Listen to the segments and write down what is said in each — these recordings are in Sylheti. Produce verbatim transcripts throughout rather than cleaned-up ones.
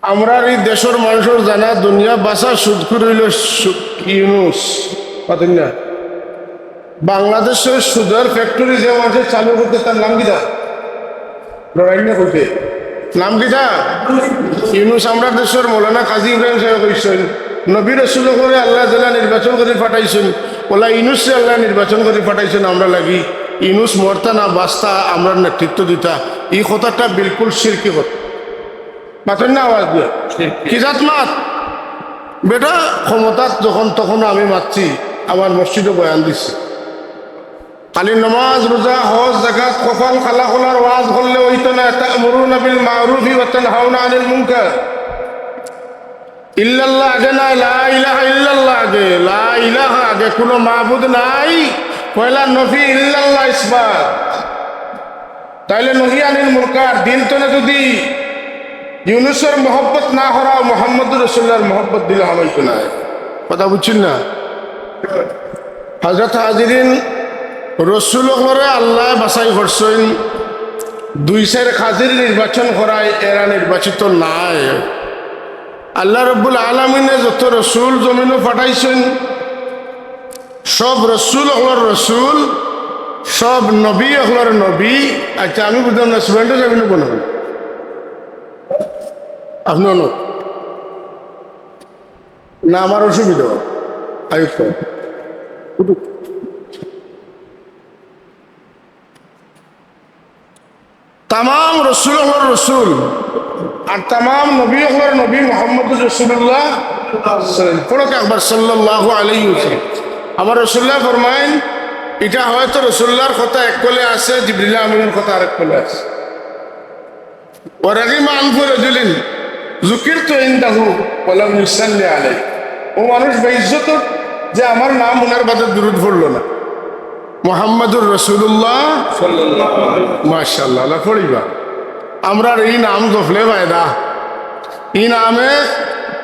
আমরার ই দেশর মানষর জানা দুনিয়া বাছা সুদখুর অইলো সু-, ইউনুস। পাতইন না? বাংলাদেশর সুদর factory যে মানষে চালু করছে তার নাম কিতা? ডরাইন না কইতে। নাম কিতা? ইউনুস। আমরার দেশর মৌলানা কাজী ইব্রাহিম সাহেব কইছইন, নবী রসুল অকলরে আল্লায় যেলা নির্বাচন করি পাঠাইছইন, অলা ইউনুসরে আল্লায় নির্বাচন করি পাঠাইছইন আমরার লাগি। ইউনুস মরতা না বাচতা, আমরার নেতৃত্ব দিতা। ই কথাটা বিলকুল শিরকি কথা। মাতইন না আওয়াজ দিয়া। কি জাত মাত? বেটা, ক্ষমতাত যখন তখন আমি মাতছি, আমার মসজিদো বয়ান দিছি। খালি নমাজ, রোজা, হজ, যাকাত, কপাল কালা করার ওয়াজ করলে অইতো না। তা'মুরুনা বিল মা'রুফি ওয়া তানহাউনা আনিল মুনকার। ইল্লাল্লাহ আগে না, লা ইলাহা ইল্লাল্লাহ আগে। লা ইলাহা আগে, কুনু মাবুদ নাই। পয়লা নফি, ইল্লাল্লাহ ইসবাত। তাইলে নহি আনিল মুনকার, দিল তনে যুদি ইউনুসর মহব্বত না করাও, মুহাম্মদুর রাসূলুল্লাহর মহব্বত দিলো হামাইতো নায়। কথা বুঝছইন না? হযরত হাজিরিন, রসুল অকলরে আল্লায় বাছাই করছইন, দুই চাইর কাজীর নির্বাচন করায় এরা নির্বাচিত নায়। আল্লাহ রব্বুল আলামিনে যত রসুল জমিনো পাঠাইছইন, সব রসুল অকলর রসুল, সব নবী অকলর নবী। আচ্ছা, আমি বুঝলাম না, সুরেন্দ্র সাহেব বলুন, আপনি অনু-, না, আমার অসুবিধা হয়। আয়ুষ সাহেব। তামাম রসুল অকলর রসুল আর তামাম নবী অকলর নবী মুহাম্মদুর রাসূলুল্লাহ। পড়ো তো একবার, সাল্লাল্লাহু আলাইহি ওয়াসাল্লাম। আমার রসুলুল্লায় ফরমাইন, ইটা হয়তো রসুলুল্লাহর কথা এক কলে আছে, জিবরিল আমিনর কথা আরেক কলে আছে। ওয়া রাগিমা আনফু রাজুলিন যুকিরতু ইনদাহু ওয়া লাম ইউসাল্লি আলাইহি। অউ মানুষ বেইজ্জত যে আমার নাম হুনার বাদে দুরুদ পড়লো না। মুহাম্মাদুর রাসূলুল্লাহ। মাশাআল্লাহ, আল্লাহ পড়িবা। আমরার ই নাম জপলে ফায়দা। ই নামে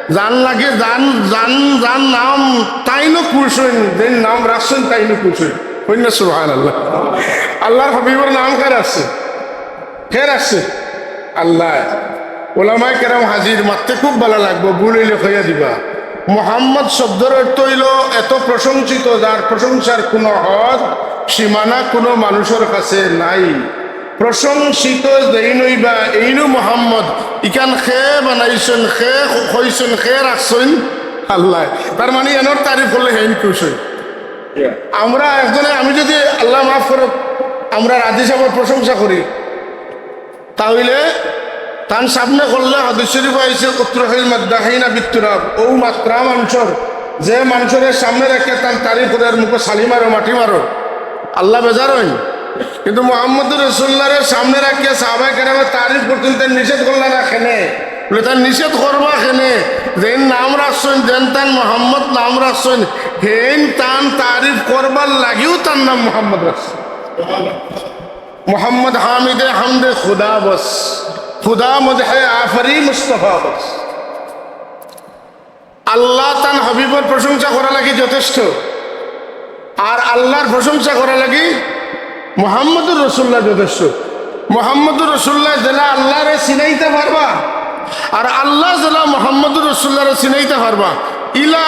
যান লাগে, যান, যান, যান নাম তাইনও খুশ অইন, যেইন নাম রাখছইন তাইনও খুশ অইন। কইন না সুবহানাল্লাহ। আল্লাহর হাবিবর নাম কার আছে? ফের আছে আল্লাহ। ওলামায়ে কেরাম হাজির, মাততে খুব ভালা লাগবো, ভুল অইলে কইয়া দিবা। মোহাম্মদ শব্দর অর্থ অইলো এত প্রশংসিত, যার প্রশংসার কুনু হদ সীমানা কুনু মানুষর কাছে নাই। প্রশংসিত যেইন অইবা, এইনউ মোহাম্মদ। ইখান কে বানাইছইন, কে কইছইন, কে রাখছইন? আল্লাহ। তার মানে এনর তারিফ করলে হেইন খুশ অইন। আমরা একজনে, আমি যুদি, আল্লাহ মাফ করউক, আমরা রাজি সাবর প্রশংসা করি, তা অইলে তান সামনে করলে হাদিস শরীফো আইছে, "উতরুহিল মাদ্দাহিনা বিত্তুরাব", অউ মাতরা মানষর, যে মানষরে সামনে রাখিয়া তান তারিফ করের, মুখো ছালি মারো, মাটি মারো, আল্লাহ বেজার অইন। কিন্তু মুহাম্মদুর রাসূলুল্লাহরে সামনে রাখিয়া সাহাবায়ে কেরামে তারিফ করছইন, তাইন নিষেধ করলা না কেনে? বলে, তাইন নিষেধ করবা কেনে? যেইন নাম রাখছইন, যেইন তান মোহাম্মদ নাম রাখছইন, হেইন তান তারিফ করবার লাগিউ তান নাম মোহাম্মদ রাখছইন। মোহাম্মদ হামিদে হামদে খুদা বস, খুদা মদহে আফরি মুস্তফা বস। আল্লাহ তান হাবিবর প্রশংসা করা লাগি যথেষ্ট, আর আল্লাহর প্রশংসা করা লাগি মুহাম্মদুর রাসূলুল্লাহ যথেষ্ট। মুহাম্মদুর রাসূলুল্লাহ যেলা আল্লাহরে চিনাইতা পারবা, আর আল্লাহ যেলা মুহাম্মদুর রাসূলুল্লাহরে চিনাইতা পারবা, ইলা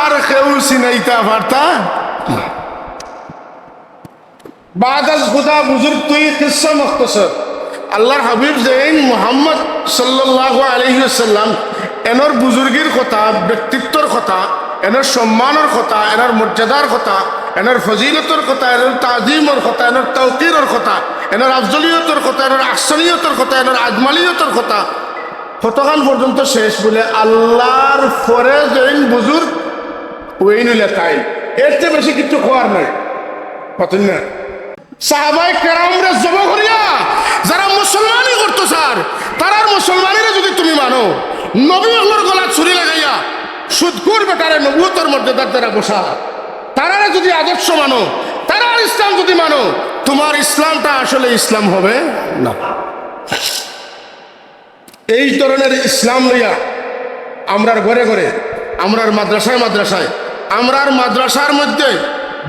আর কেউ চিনাইতা পারতা না। বাদ আজ খুদা বুজুর্গ তুই কিসসা মুখতসর। আল্লাহর হাবিব যেইন মুহাম্মদ সাল্লাল্লাহু আলাইহি ওয়াসাল্লাম, এনর বুজুর্গির কথা, ব্যক্তিত্বর কথা, এনর সম্মানর কথা, এনর মর্যাদার কথা, এনর ফজিলতর কথা, এনর তাজিমর কথা, এনর তাওকিরর কথা, এনর আফজলিয়তর কথা, এনর আহসানিয়তর কথা, এনর আজমালিয়তর কথা, কতখান পর্যন্ত শেষ বলে আল্লাহর পরে যেইন বুজুর্গ, ওইন অইলা তাইন। এর চেয়ে বেশি কিচ্ছু কওয়ার নাই। পাতইন না? সাহাবায়ে কেরামরে জব করিয়া যারা মুসলমানি করতো চার, তারার মুসলমানিরে যুদি তুমি মানো, নবী অকলর গলাত ছুরি লাগাইয়া সুদখুর বেটারে নবুয়তর মর্যাদার দ্বারা বসা, তারারে যুদি আদর্শ মানো, তারার ইসলাম যুদি মানো, তুমার ইসলামটা আসলে ইসলাম হবে না। এই ধরনের ইসলাম লইয়া আমরার ঘরে ঘরে, আমরার মাদ্রাসায় মাদ্রাসায়, আমরার মাদ্রাসার মধ্যে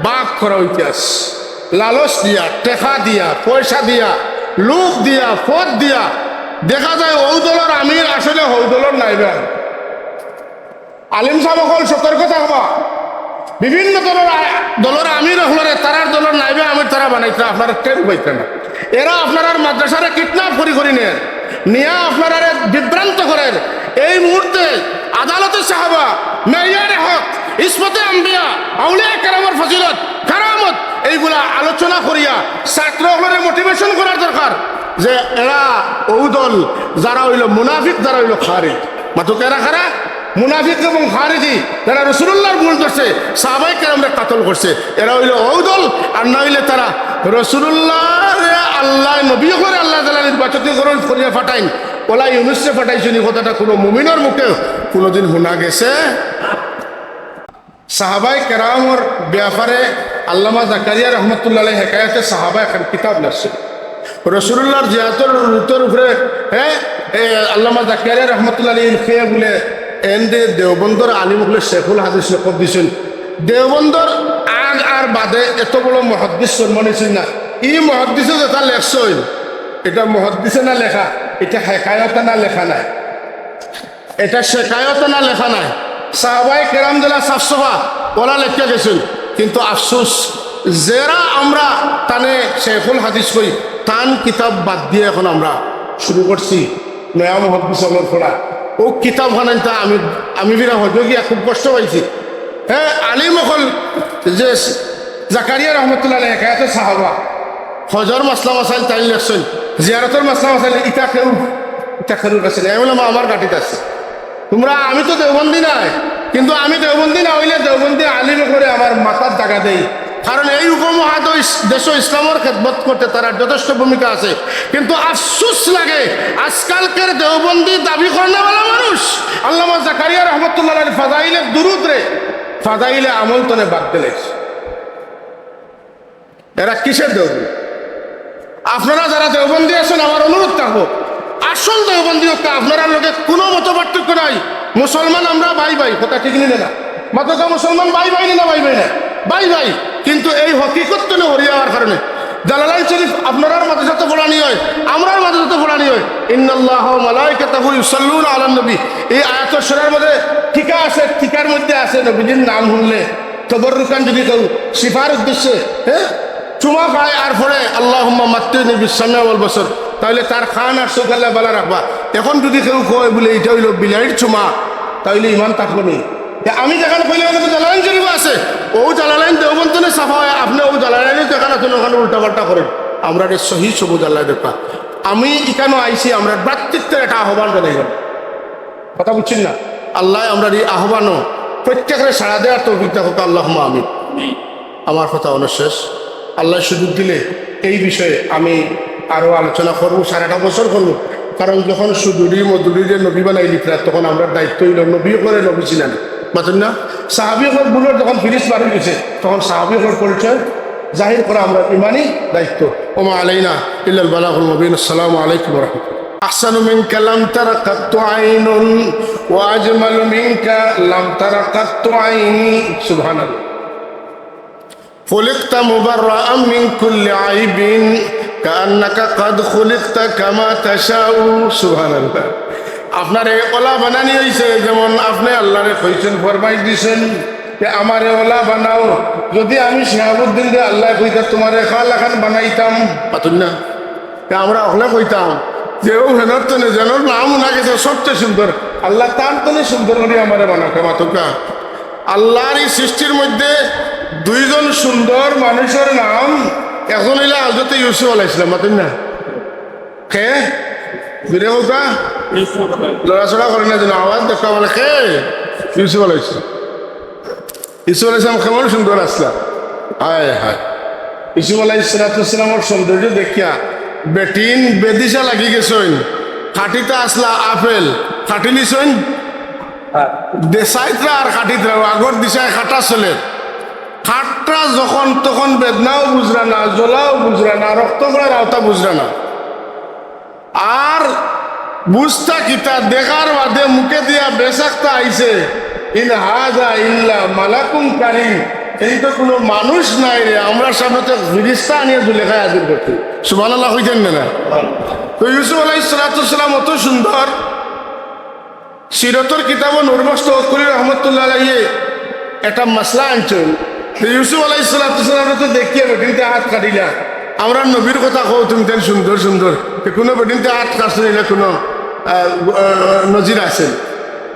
ভাগ করা অইতাছে। লালচ দিয়া, টেকা দিয়া, পয়সা দিয়া, লোভ দিয়া, পদ দিয়া, দেখা যায় অউ দলর আমির আসলে হউ দলর নাইবা। আলিম সাব অকল সতর্ক থাকবা। বিভিন্ন দলর আ-, দলর আমির অকলরে, তারার দলর নাইবা আমির তারা বানাইতরা, আপনারা টের পাইতরা না। এরা আপনারার মাদ্রাসারে কিডন্যাপ করি করি নের, নিয়া আপনারারে বিভ্রান্ত করের। এই মুহূর্তে আদালতে সাহাবা, মেয়ারে হক, ইসমতে আম্বিয়া, আউলিয়া কেরামর ফজিলত, কারামত, এইগুলা আলোচনা করিয়া ছাত্র অকলরে মোটিভেশন করার দরকার যে এরা অউ দল, যারা অইলো মুনাফিক, যারা অইলো খারিজ। মাতুক এরা কারা? মুনাফিক এবং খারিজি, যারা রসুলুল্লাহর ভুল ধরছে, সাহাবায়ে কেরামরে কাতল করছে, এরা অইলো অউ দল। আর না অইলে তারা রসুলুল্লাহরে আল্লায়, নবী অকলরে আল্লাহ তাআলা নির্বাচিত করিয়া পাঠাইন, ওলা ইউনুসরে পাঠাইছইন, ই কথাটা কুনু মুমিনর মুখে কুনুদিন হুনা গেছে? সাহাবায়ে কেরামর ব্যাপারে আল্লামা জাকারিয়া রহমতুল্লাহ আলাইহি হেকায়াতে সাহাবা একখান কিতাব লেখছে। রসুলুল্লাহর জিয়ারতর রুতর উপরে, হ্যাঁ, এ, আল্লামা জাকারিয়া রহমতুল্লাহ আলাইহি কে বুলে এনদে দেওবন্দর আলিম অকলে শেখুল হাদিস লকব দিছইন। দেওবন্দর আগ আর বাদে এত বড় মুহাদ্দিস জন্ম নিছইন না। ই মুহাদ্দিসে যেটা লেখছইন, এটা মুহাদ্দিসে না লেখা, এটা হেকায়তে না লেখা নায়। এটা হেকায়তে না লেখা নায়। সাহাবায়ে কেরাম যেলা সাফ সাফা, ওলা লেখিয়া গেছইন। কিন্তু আফসোস, যেরা আমরা তানে শেখুল হাদিস কই, তান কিতাব বাদ দিয়া এখন আমরা শুরু করছি নয়া মুহাদ্দিস অকলর পড়া। অউ কিতাব খানাইনতা আমি, আমি বিরা হজো গিয়া খুব কষ্ট পাইছি। হ্যাঁ, আলিম অকল যে জাকারিয়া রহমতুল্লাহ আলাইহি হেকায়াতে সাহাবা, হজর মাসলা মাসাইল তাইন লেখছইন, জিয়ারতর মাসলা মাসাইল ইতা কেউ, ইতা কেউর কাছে নাই। আমি বললাম, "আমার গাটিত আছে।" তোমরা, আমি তো দেওবন্দি নায়, কিন্তু আমি দেওবন্দি না অইলে দেওবন্দি আলিম অকলরে আমার মাথাত জাগা দেই, কারণ এই উপমহাদেশ, দেশো ইসলামর খেদমত করতে তারার যথেষ্ট ভূমিকা আছে। কিন্তু আফসোস লাগে, আজকালকার দেওবন্দি দাবি করনেওয়ালা মানুষ আল্লামা জাকারিয়া রহমতুল্লাহ আলাইহির ফাজাইলে দুরুদরে ফাজাইলে আমল তনে বাদ দিলে। এরা কিসের দেওবন্দি? আপনারা যারা দেওবন্দি আছইন, আমার অনুরোধ থাকবো, আসল দেওবন্দি অউক্কা, আপনারার লগে কুনু মত পার্থক্য নাই। মুসলমান আমরা ভাই ভাই, কথা ঠিক নি না? মাতুক্কা, মুসলমান ভাই ভাই নি না ভাই ভাই না? ভাই ভাই। কিন্তু এই হকিকত তনে হরিয়া অওয়ার কারণে জালালাইন শরীফ আপনারার মাদ্রাসাত পড়ানি অয়, আমরার মাদ্রাসাত পড়ানি অয়। ইন্নাল্লাহা ওয়া মালাইকাতাহু ইউসাল্লুনা আলান নবী। এই আয়াতর সুরার মধ্যে টিকা আছে, টিকার মধ্যে আছে নবীজির নাম হুনলে তবররুকান যদি কেউ শিফার উদ্দেশ্যে, হ্যাঁ, চুমা খায় আর পড়ে আল্লাহুম্মা মাত্তিনি বিস সামি ওয়াল বসর, তাইলে তার কান আর চউখ আল্লায় বালা রাখবা। এখন যদি কেউ কয় বুলে ইটা অইলো বিলাইর চুমা, তাইলে ইমান থাকবো নি? তে আমি যেখান কইলাম, অখানো তো জালালাইন শরীফ আছে, অউ জালালাইন দেওবন্দ তনে ছাপা অয়, আপনে অউ জালালাইন যেখান আছে অখান উল্টা পাল্টা করেন। আমরারে সহি সবুজ আল্লায় দেখবা। আমি ইখানো আইছি, আমরার ভ্রাতৃত্বর একটা আহ্বান জানাইলাম। কথা বুঝছইন না? আল্লায় আমরার ই আহ্বানো প্রত্যেকরে সাড়া দেওয়ার তৌফিক দান করউক্কা, আল্লাহুম্মা আমিন। আমার কথা অনো শেষ। আল্লায় সুযোগ দিলে এই বিষয়ে আমি আরো আলোচনা করমু, সারাটা বছর করমু। কারণ যখন সুদূরি মধুরীরে নবী বানাইলিতরা, তখন আমরার দায়িত্ব অইলো নবী অকলরে নবী চিনানি। মাতুন না? সাহাবী অকলর ভুলর যখন ফিরিস বার অই গেছে, তখন সাহাবী অকলর পরিচয় জাহির করা আমরার ইমানি দায়িত্ব। ওমা আলাইনা ইল্লাল বালাগুল মুবিন। আসসালামু আলাইকুম ওয়া রাহমাতুল্লাহ। আহসানু মিনকা লাম তারা কাত্তু আইনুন ওয়া আজমালু মিনকা লাম তারা কাত্তু আইনি। সুবহানাল্লাহ। খুলিকতা মুবাররাআম মিন কুল্লি আইবিন কাআন্নাকা কাদ খুলিকতা কামা তাশাউ। সুবহানাল্লাহ। আপনারে ওলা বানানি অইছে যেমন আপনে আল্লারে কইছইন, ফরমাইশ দিছইন যে আমারে ওলা বানাও। যদি আমি শিহাবুদ্দিনরে আল্লায় কইতা তুমারে কালা খান বানাইতাম, মাতুন না? তে আমরা অকলে কইতাম যে অউ হেনর তনে যেনর নাম হুনা গেছে সবচেয়ে সুন্দর, আল্লাহ তান তনে সুন্দর করি আমারে বানাউক্কা, মাতুক্কা। আল্লার ই সৃষ্টির মধ্যে দুইজন সুন্দর মানুষর নাম, একজন অইলা হযরতে ইউসুফ আলাইহিস সালাম, মাতুন না? কে? জুরে কউক্কা? লড়াচড়া করে না যেন, আওয়াজ দেখো মানে কে? ইউসুফ আলাইহিস সালাম। ইউসুফ আলাইহিস সালাম কেমন সুন্দর আছলা। হায় হায়। ইউসুফ আলাইহিস সালাতু ওয়াস সালামর সৌন্দর্য দেখিয়া বেটিন বেদিশা লাগি গেছইন। কাটিতা আছলা আপেল, কাটি নিছইন। দে-, চাইতরা আর কাটিতরা, আগর দিশায় কাটা চলের। কাটরা যখন তখন বেদনাও বুঝরা না, জ্বলাও বুঝরা না, রক্ত পড়ার আওতা বুঝরা না। আর বুঝতা কিতা, দেখার বাদে মুখে দিয়া বেশাক্তা আইছে, "ইন হাযা ইল্লা মালাকুন কারীম।" এই তো কোনো মানুষ নাই রে, আমরার সামনে তো এক ফিরিস্তা আনিয়া জুলেখায় হাজির করছে। সুবহানাল্লাহ কইতেন না, না? তো ইউসুফ আলাইহিস সালাতু ওয়াস সালাম অত সুন্দর, সিরতর কিতাবো নূর বখশ তওয়াক্কুলি রহমতুল্লাহ আলাইহি একটা মাসলা আনছইন। তো ইউসুফ আলাইহিস সালাতু ওয়াস সালামরে তো দেখিয়া বেটিন্তে আত কাটিলা, আমরার নবীর কথা কও তুমি, তাইন সুন্দর সুন্দর। তো কোনো বেটিন্তে আত কাটছইন, ইলা কোনো, আহ, আহ, নজির আছে?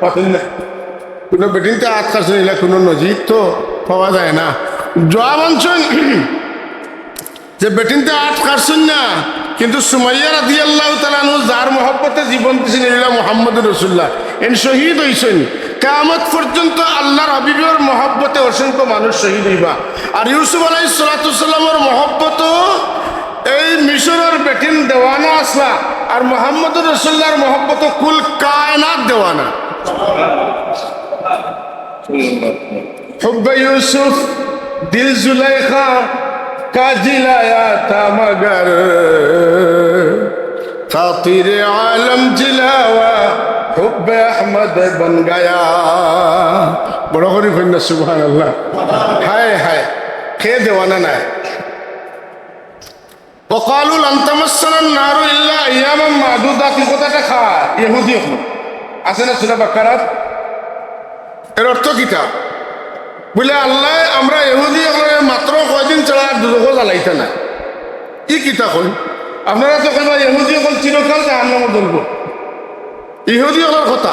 পাইন না। কোনো বেটিন্তে আত কাটছইন, ইলা কোনো নজির তো পাওয়া যায় না। জবাব আনছইন যে বেটিন্তে আত কাটছইন না, কিন্তু সুমাইয়া রাদিয়াল্লাহু তাআলা আনহু যার মহব্বতে জীবন দিছইন, ইলা মুহাম্মদুর রাসূলুল্লাহ, এইন শহীদ অইছইন। কিয়ামত পর্যন্ত আল্লাহর হাবিবর মহব্বতে অসংখ্য মানুষ শহীদ অইবা। আর ইউসুফ আলাইহিস সালাতু ওয়াস সালামর মহব্বতও এই মিশরর বেটিন দেওয়ানা আছলা, আর মুহাম্মদুর রাসূলুল্লাহর মহব্বতও কুল কায়নাত দেওয়ানা। حب یوسف دل زلیخا کا جلایا تھا، مگر خاطر عالم جلاوا حب احمد بن گیا। বড় করি কইন না, সুবহানাল্লাহ। হায় হায়, কে দেওয়ানা নায়। وقالوا لن تمسنا النار إلا أياما معدودات, ই কথাটা কার? ইহুদি অকল। আছে না সূরা বাকারাত? এর অর্থ কিতা? বুলে, আল্লায় আমরা ইহুদি অকলরে মাত্র কয়দিন ছাড়া আর দুজখো জ্বালাইতা নায়। ই কিতা কইন? আপনারা তো কইবা ইহুদি অকল চিরকাল জাহান্নামো জ্বলবো। ইহুদি অকলর কথা।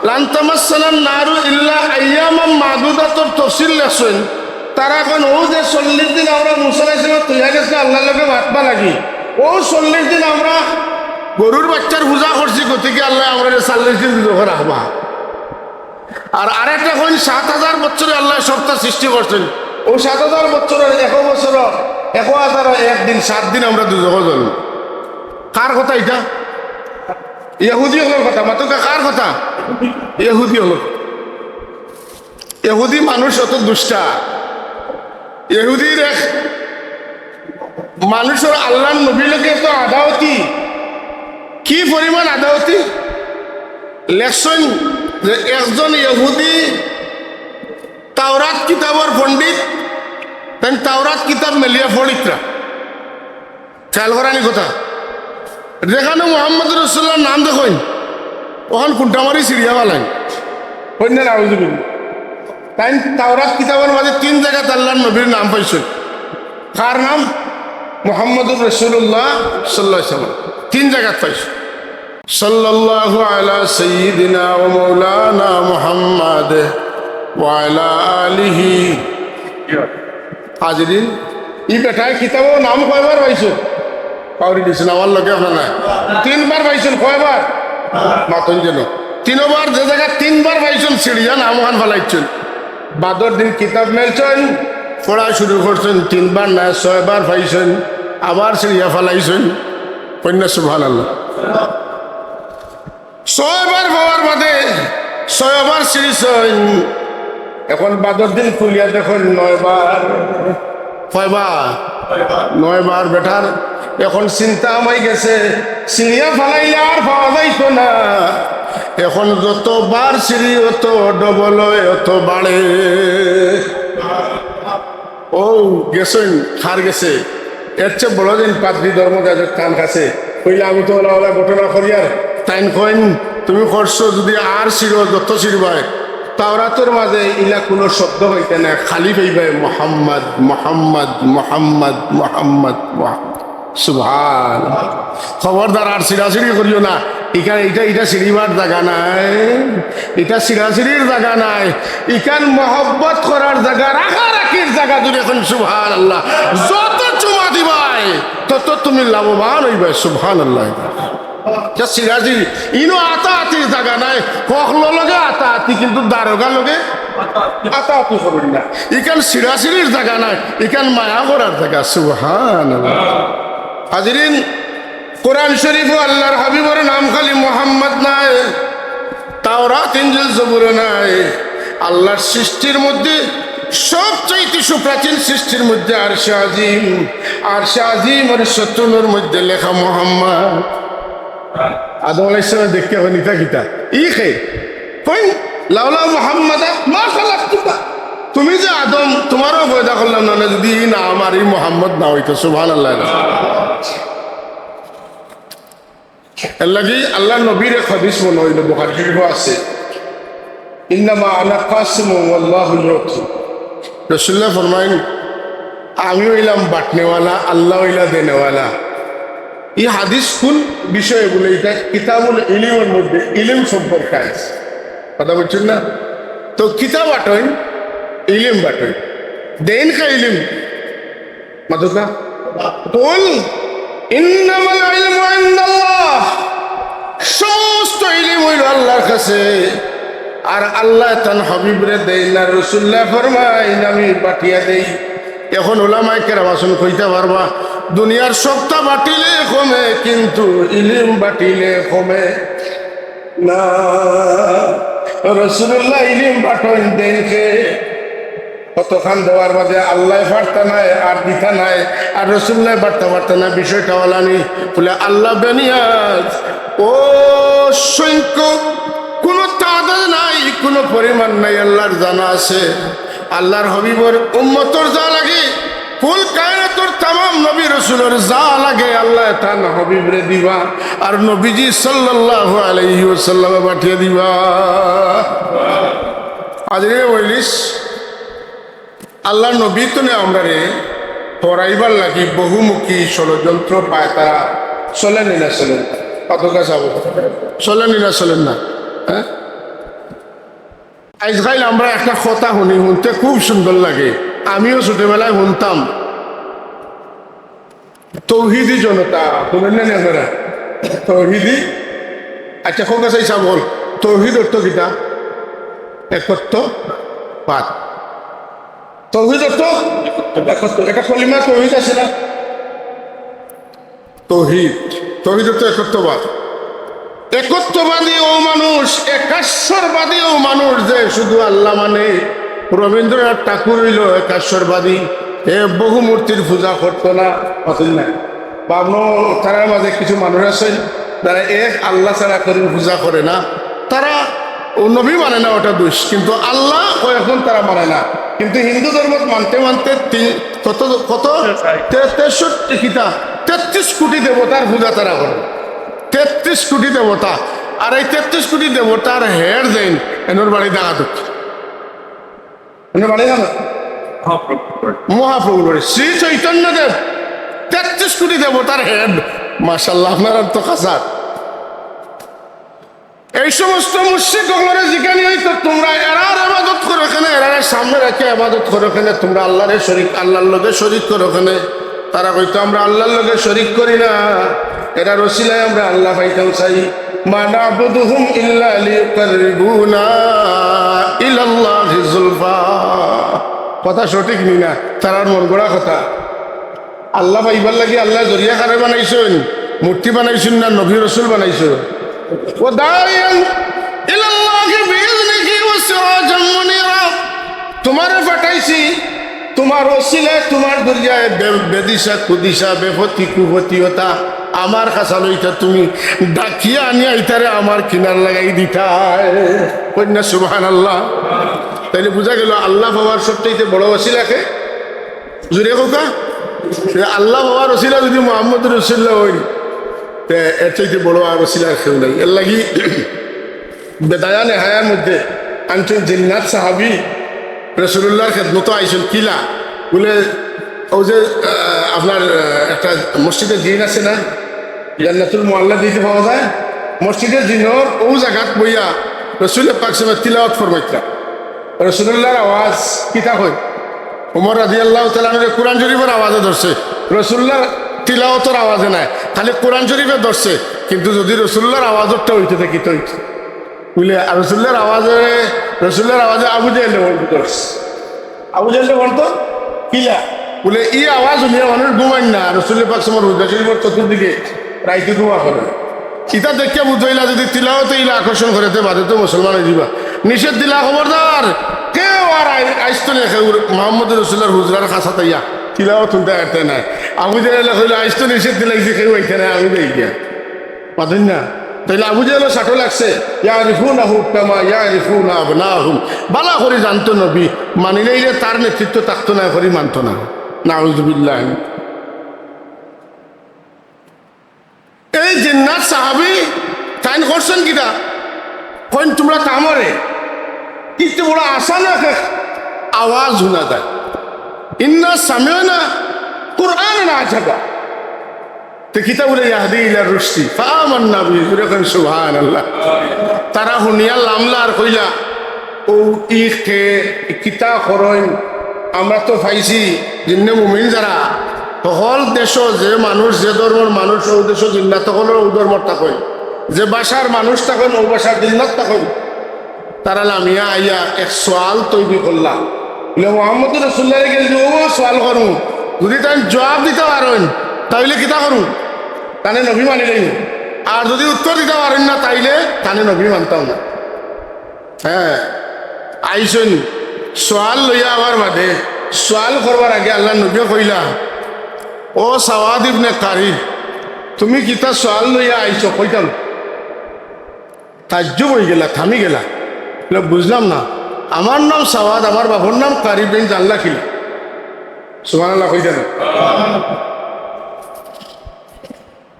লান তামাসসানান নারু ইল্লা আইয়ামাম মাদুদাতর তফসির লেখছইন। তারা কইন, অউ যে চল্লিশ দিন আমরা মুসা আলাইহিস সালাম থইয়া গেছি আল্লাহর লগে মাতবার লাগি, অউ চল্লিশ দিন আমরা গরুর বাইচ্চার পূজা করছি, গতিকে আল্লায় আমরারে চল্লিশ দিন দুজখো রাখবা। আর আরেকটা কইন, সাত হাজার বছরে আল্লায় সবটা সৃষ্টি করছইন, অউ সাত হাজার বছরর এক বছর, এক হাজার এক দিন, সাত দিন আমরা দুজখো জ্বলমু। কার কথা ইটা? ইহুদি অকলর কথা। মাতউক্কা, কার কথা? ইহুদি অকলর। ইহুদি মানুষ অত দুষ্টা। ইহুদির এক মানুষর আল্লাহর নবীর লগে এত আদাওতি, কি পরিমাণ আদাওতি? লেখছইন যে একজন ইহুদি তাওরাত কিতাবর পণ্ডিত, তাইন তাওরাত কিতাব মেলিয়া পড়িত্রা। খেয়াল করানি কথা। যেখানো মুহাম্মদুর রাসূলুল্লাহর নাম দেখইন, অখান কুন্টা মারি ছিড়িয়া ফালাইন। কইন না, নাউজুবিল্লাহ। তাইন তাওরাত কিতাবর মাঝে তিন জাগাত আল্লাহর নবীর নাম পাইছইন। কার নাম? মুহাম্মদুর রাসূলুল্লাহ সাল্লাল্লাহু আলাইহি ওয়াসাল্লাম। তিন জাগাত পাইছইন। সাল্লাল্লাহু আলা সাইয়্যিদিনা ওয়া মাওলানা মুহাম্মাদ ওয়া আলা আলিহি। হাজিরিন, ই বেটায় কিতাবো নাম কয়বার পাইছইন? পাউরি দিছইন, আমার লগে আপনার নাই। তিনবার পাইছইন, কয়বার? মাতইন যেন। তিনবার, যে জাগাত তিনবার পাইছইন, ছিড়িয়া নাম অখান ফালাইছইন। বাদর দিন কিতাব মেলছইন, পড়া শুরু করছইন, তিনবার নায়, ছয়বার পাইছইন, আবার ছিড়িয়া ফালাইছইন। কইন না সুবহানাল্লাহ। ছয়বার পাওয়ার বাদে ছয়বার ছিড়িছইন। এখন বাদর দিন খুলিয়া দেখইন নয়বার। কয়বার? নয়বার। বেটার এখন চিন্তা হামাই গেছে, ছিড়িয়া ফালাইলে আর পাওয়া যাইতো না। এখন যতবার ছিড়ি অত ডবল অয়, অত বাড়ে। অউ গেছইন, কার গেছে? এর চেয়ে বড় যেন পাদ্রী, ধর্মযাজক তান কাছে। কইলা, আমি তো অলা অলা ঘটনা করিয়ার। তাইন কইন, তুমি করছো, যুদি আর ছিড়ো, যত ছিড়বায়, তাওরাতর মাঝে ইলা কুনু শব্দ পাইতায় নায়, খালি পাইবায় মোহাম্মদ, মোহাম্মদ, মোহাম্মদ, মোহাম্মদ, মোহাম্মদ। সুবহান। খবরদার আর ছিড়াছিড়ি করিও না। ইখান, ইটা, ইটা ছিড়িবার জাগা নায়, ইটা ছিড়াছিড়ির জাগা নায়, ইখান মহব্বত করার জাগা, রাখারাখির জাগা। জুরে কইন সুবহানাল্লাহ। যত চুমা দিবায়, তত তুমি লাভবান অইবায়। সুবহানাল্লাহ। ইটা ছিড়াছিড়ি, ইনো আতাআতির জাগা নায়। হকলর লগে আতাআতি, কিন্তু দারোগার লগে আতাআতি করইন না। ইখান ছিড়াছিড়ির জাগা নায়, ইখান মায়া করার জাগা। সুবহানাল্লাহ। হাজিরিন, কোরআন শরীফো আল্লাহর হাবিবর নাম খালি মোহাম্মদ নায়, তাওরাত, ইনজিল, জবুরো নায়। আল্লাহর সৃষ্টির মধ্যে সবচাইতে সুপ্রাচীন সৃষ্টির মধ্যে আরশে আজিম, আরশে আজিমর সতুনর মধ্যে লেখা মোহাম্মদ। আদম আলাইহিস সালাম দেখিয়া কইন, ইটা কিতা? ই কে? কইন, লাউলা মুহাম্মাদা মা খালাকতুকা। তুমি যে আদম, তুমারেও পয়দা করলাম না, না যদি ই নাম আর ই মোহাম্মদ না অইতো, সুবহানাল্লাহ। এরলাগি আল্লার নবীর এক হাদিস মনো অইলো, বুখারী শরীফো আছে, "ইন্নামা আনা কাসিমুন ওয়াল্লাহু মুতি।" রাসুলুল্লায় ফরমাইন, "আমি অইলাম বাটনেওয়ালা, আল্লা অইলা দেনেওয়ালা।" ই হাদিস কুন বিষয়ে বুলে? ইটা কিতাবুল ইলিমর মধ্যে ইলিম সম্পর্কে আছে। কথা বুঝছইন না? তো কিতা বাটইন? ইলিম বাটইন। দেইন কে ইলিম? মাতুক্কা? কুল ইন্নামাল ইলমু ইনদাল্লাহ। সমস্ত ইলিম অইলো আল্লার কাছে। আর আল্লায় তান হাবিবরে দেইন না, রাসুলুল্লায় ফরমাইন, "আমি বাটিয়া দেই।" এখন উলামায়ে কেরাম আছইন, কইতা পারবা, দুনিয়ার সবতা বাটিলে কমে, কিন্তু ইলিম বাটিলে কমে না। রাসুলুল্লায় ইলিম বাটইন, দেইন কে? কতখান দেওয়ার বাদে আল্লায় পারতা নায়, আর দিতা নায়, আর রাসুলুল্লায় বাটতা পারতা নায়, বিষয়টা অলানি। বুলে, আল্লা বেনিয়াজ, অসংখ্য, কুনু তাদাদ নাই, কুনু পরিমাণ নাই, আল্লার জানা আছে। আল্লার হাবিবর উম্মতর যা লাগে, কুল কায়নাতর তামাম নবী রাসুলর যা লাগে, আল্লায় তান হাবিবরে দিবা, আর নবীজি সাল্লাল্লাহু আলাইহি ওয়াসাল্লামে বাটিয়া দিবা। আজকে বলিস, আল্লার নবী তো নে আমরারে হরাইবার লাগি বহুমুখী ষড়যন্ত্র পায় তারা। চলেনি না চলেন? কত কাছে চলেনি না চলেন না? হ্যাঁ, আইজকাইল আমরা একটা কথা হুনি, হুনতে খুব সুন্দর লাগে। আমিও ছোটবেলায় হুনতাম, তৌহিদি জনতা, হুনইন না নি আপনারা? তৌহিদি, আচ্ছা, কোন কাছে হিসাব বল, তৌহিদ অর্থ কিতা? একত্ববাদ। তৌহিদ অর্থ একত্ব, এটা কলিমা তৌহিদ আছে না? তৌহিদ, তৌহিদ অর্থ একত্ববাদ। একত্ববাদী অউ মানুষ, একাশ্বরবাদী অউ মানুষ যে শুধু আল্লা মানে। রবীন্দ্রনাথ ঠাকুর অইলো একাশ্বরবাদী, এ বহু মূর্তির পূজা করতো না, অতএব না। বা আপনার তারার মাঝে কিছু মানুষ আছে, যারা এক আল্লা ছাড়া কেউর পূজা করে না, তারা অউ নবী মানে না, ওটা দোষ, কিন্তু আল্লা কয়েকজন তারা মানে না। কিন্তু হিন্দু ধর্ম মানতে মানতে তিন, কত, কত? তে-, তেষট্টি কিতা? তেত্রিশ কোটি দেবতার পূজা তারা করে। তেত্রিশ কোটি দেবতা। আর এই তেত্রিশ কোটি দেবতার হেড দেইন, এনর বাড়ি ঢাকা দক্ষিণ। এনর বাড়ি ঢাকা? মহাপ্রভুর বাড়ি। শ্রী চৈতন্য দেব তেত্রিশ কোটি দেবতার হেড। মাশাআল্লাহ, আপনারা তো কাছার। এই সমস্ত মুশরিক অকলরে জিকানি অইতো, তুমরা এরার ইবাদত করো কেনে, এরারে সামনে রাখিয়া ইবাদত করো কেনে, তুমরা আল্লারে শরিক, আল্লার লগে শরিক করো কেনে? তারা কইতো, "আমরা আল্লার লগে শরিক করি না, এরার উছিলায় আমরা আল্লা পাইতাম চাই।" "মা না'বুদুহুম ইল্লা লিয়ুকাররিবুনা ইলাল্লাহি যুলফা।" কথা সঠিক নি না? তারার মন গড়া কথা। আল্লা পাইবার লাগি আল্লায় জরিয়া কারে বানাইছইন? মূর্তি বানাইছইন না নবী রসুল বানাইছইন? "ওয়া দাইয়ান ইলাল্লাহি বিইজনিহি ওয়া সিরাজাম মুনীরা।" তুমারে পাঠাইছি, তুমার উছিলায়, তুমার জরিয়ায় বে-, বেদিশা, কুদিশা, বেপথি, কুপথি অতা আমার কাছা লইতা তুমি ডাকিয়া আনিয়া ইতারে আমার কিনার লাগাই দিতায়। কইন না সুবহানাল্লাহ। তাইলে বুঝা গেল আল্লা পাওয়ার সবচাইতে বড় উছিলা কে? জুরে কউক্কা। তে আল্লা পাওয়ার উছিলা যুদি মুহাম্মদ রসুলুল্লাহ অইন, তে এর চাইতে বড় আর উছিলা আর কেউ নাই। এরলাগি বেদায়া নেহায়ার মধ্যে আনছইন জিন্নাত সাহাবী রসুলুল্লাহর খেদমতো আইছইন। কিলা? বুলে, অউ যে, আহ, আপনার, আহ, একটা মসজিদে জিন আছে না, জান্নাতুল মুআল্লা দিতে পাওয়া যায়, মসজিদে জিনর অউ জাগাত বইয়া রসুলে পাক সাল্লাল্লাহু আলাইহি ওয়াসাল্লামে তিলাওয়াত ফরমাইতরা। রসুলুল্লাহর আওয়াজ কিতা কয়? উমর রাদিয়াল্লাহু তাআলা আনহুরে কুরআন শরিফর আওয়াজে ধরছে, রসুলুল্লাহর তিলাওয়াতর আওয়াজে নায়, খালি কুরআন শরিফে ধরছে। কিন্তু যুদি রসুলুল্লাহর আওয়াজটা অইতো, তে কিতা অইতো? বুলে, আর রসুলুল্লাহর আওয়াজে, রসুলুল্লাহর আওয়াজে আবু জেহেলে বন্ধ ধরছে। আবু জেহেলে বন্ধ কিলা? বুলে, "ই আওয়াজ হুনিয়া মানুষ ঘুমাইন না, রসুল পাক সাল্লাল্লাহু আলাইহি ওয়াসাল্লামর রওজা শরিফর চতুর্দিকে রাইতে ঘুমা করে।" ইতা দেখিয়া বুঝাইলা, যুদি তিলাওয়াতে ইলা আকর্ষণ করে, তে বাদে তো মুসলমান অইযিবা। নিষেধ দিলা, "খবরদার, কেউ আর আই-, আইস্তো নে, কেউ মোহাম্মদ রসুলুল্লাহর হুজরার কাছাত আইয়া তিলাওয়াত হুনতে আইতে নায়।" আবু জেহেলে কইলা, "আইস্তো নিষেধ দিলাইছি, কেউ আইতে নায়, আমি যাই গিয়া।" মাতইন না? তাইলে আবু জেহেলও সাটো লাগছে, ইয়ারিফুনাহু কামা ইয়ারিফুনা আবনাহুম। বালা করি জানতো নবী, মানিলে ইলে তার নেতৃত্ব থাকতো না, করি মানতো না। নাউজুবিল্লাহ। এই জিন্নাত সাহাবী তাইন করছইন কিতা? কইন, "তুমরা থামো রে।" ইতে বড় আচানক এক আওয়াজ হুনা যায়, "ইন্না সামি'না কুরআনান আজাবা।" তে কিতা বলে, "ইয়াহদি ইলা রুশদি ফাআমান্না বিহি।" জোরে কইন, "সুবহানাল্লাহ।" তারা হুনিয়া লামলা আর কইলা, "ও ই কে, কিতা করইন? আমরা তো পাইছি, জিন্নে মুমিন যারা, হকল দেশো যে মানুষ, যে ধর্মর মানুষ, অউ দেশো জিন্নাত হকলর অউ ধর্মর থাকইন, যে ভাষার মানুষ থাকইন, অউ ভাষার জিন্নাত থাকইন।" তারা লামিয়া আইয়া এক সওয়াল তৈরি করলা, বলে, "মোহাম্মদুর রাসূলুল্লাহরে গেলে যে অউ সওয়াল করমু, যুদি তাইন জবাব দিতা পারইন, তাইলে কিতা করমু? তানে নবী মানিলাইমু। আর যুদি উত্তর দিতা পারইন না, তাইলে তানে নবী মানতাম না।" হ্যাঁ, আইছইন সওয়াল লইয়া আওয়ার বাদে, সওয়াল করবার আগে আল্লার নবীয়ে কইলা, "ও সাওয়াদ ইবনে কারি, তুমি কিতা সওয়াল লইয়া আইছো, কইতাম?" তাজ্জুব অইগেলা, থামিগেলা। বলে, "বুঝলাম না, আমার নাম সাওয়াদ, আমার বাফর নাম কারি, তাইন জানলা কিলা?" সুবহানাল্লাহ কইতা না?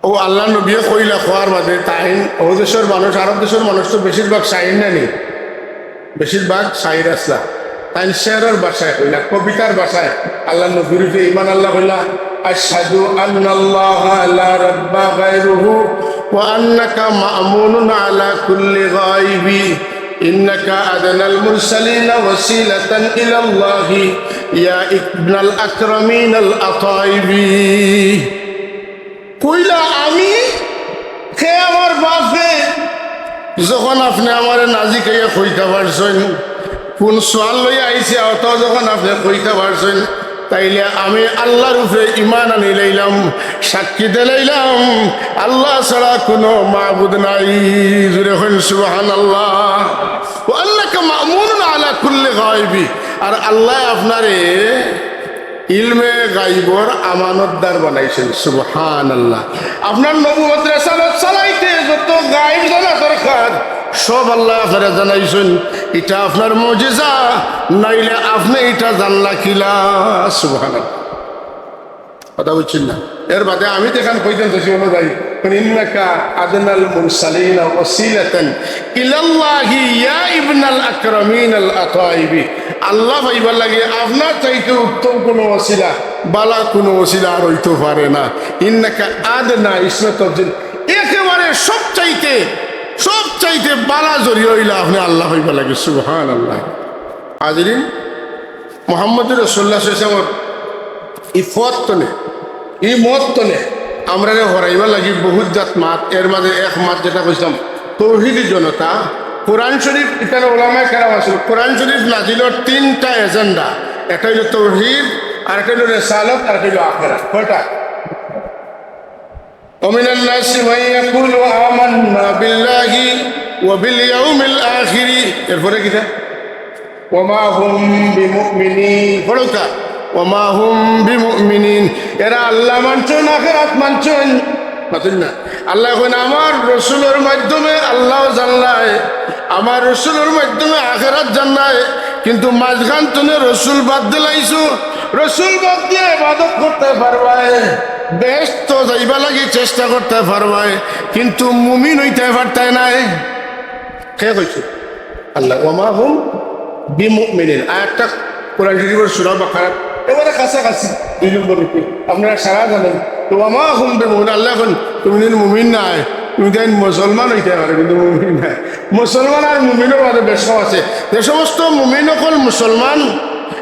অউ আল্লার নবীয়ে কইলা, কওয়ার বাদে তাইন, অউ দেশর মানুষ, আরব দেশর মানুষ তো বেশিরভাগ শাইর নানি, বেশিরভাগ শাইর আছলা। তাইন শেরর ভাষায় কইলা, কবিতার ভাষায় আল্লার নবীর উপরে ঈমান আনলা, কইলা, "আশহাদু আন্নাল্লাহা লা রাব্বা গায়রুহু ওয়া আন্নাকা মা'মুনুন আলা কুল্লি গায়বি, ইন্নাকা আদনাল মুরসালিনা ওয়াসিলাতান ইলাল্লাহি, ইয়া ইবনাল আকরামিনাল আতাইবি।" কইলা, "আমি, কে আমার বাফে, যখন আপনে আমারে না জিকাইয়া কইতা পারছইন, কুন সওয়াল লইয়া আইছি, অতাও যখন আপনে কইতা পারছইন, তাইলে আমি আল্লার উপরে ঈমান আনিলাইলাম, সাক্ষী দিলাইলাম, আল্লা ছাড়া কুনু মাবুদ নাই।" জোরে কইন, "সুবহানাল্লাহ।" "ওয়া আন্নাকা মা'মুনুন আলা কুল্লি গায়বি।" আর আল্লায় আপনারে ইলমে গাইবর আমানতদার বানাইছইন। সুবহানাল্লাহ। আপনার নবুয়ত রেসালত চালাইতে যত গাইব জানা দরকার, সব আল্লায় আপনারে জানাইছইন। ইটা আপনার মুজিজা, নাইলে আপনে ইটা জানলা কিলা? সুবহানাল্লাহ। কথা বুঝছইন না? এর বাদে আমি যেখান কইতাম চাইছি, অনো যাই, "ইন্নাকা আদনাল মুরসালিনা ওয়াসিলাতান ইলাল্লাহি ইয়া ইবনাল আকরামিনাল আতাইবি।" আল্লা পাইবার লাগি আপনার চাইতে উত্তম কুনু ওসিলা, বালা কুনু ওসিলা আর অইতো পারে না। ইন্নাকা আদনা, ইসমে তফজিল, একেবারে সবচাইতে, সবচাইতে বালা জরিয়া অইলা আপনে আল্লা পাইবার লাগি। সুবহানাল্লাহ। হাজিরিন, মুহাম্মদুর রাসূলুল্লাহ সাল্লাল্লাহু আলাইহি ওয়াসাল্লামর ই পথ তনে, ই মত তনে আমরারে হরাইবার লাগি বহুত জাত মাত, এর মাঝে এক মাত যেটা কইছিলাম, তৌহিদি জনতা। কোরআন শরীফ, ইতার ওলামায়ে কেরাম আছিল, কোরআন শরীফ নাজিলর তিনটা এজেন্ডা, একটা অইলো তৌহিদ, আরেকটা অইলো রেসালত, আরেকটা অইলো আখেরাত। কয়টা? ومن الناس من يقول آمنا بالله وباليوم الآخر। এরপরে কিতা? وما هم بمؤمنين। পড়ো তা। وما هم بمؤمنين। এরা আল্লা মানছইন, আখেরাত মানছইন? মাতইন না। আল্লায় কইন, "আমার রসুলর মাধ্যমে আল্লাও জানলায়, আমার রসুলর মাধ্যমে আখেরাত জানলায়, কিন্তু মাঝখান তনে রসুল বাদ দিলাইছো, রসুল বাদ দিয়া ইবাদত করতায় পারবায়।" বেহেস্তো যাইবার লাগি চেষ্টা করতায় পারবায়, কিন্তু মুমিন অইতায় পারতায় নায়। কে কইছে? আল্লা। "ওয়া মা হুম বিমুমিনিন।" আয়াতটা কোরআন শরীফর সূরা বাকারার একেবারে কাছাকাছি, দুই নম্বর রুকু। আপনারা সারা জানেন। তো "ওয়া মা হুম বিমুমিনিন", আল্লায় কইন, "তুমি দিন মুমিন নায়, তুমি দিন মুসলমান অইতায় পারো, কিন্তু মুমিন নায়।" মুসলমান আর মুমিনর মাঝে বেশ কম আছে। যে সমস্ত মুমিন অকল মুসলমান,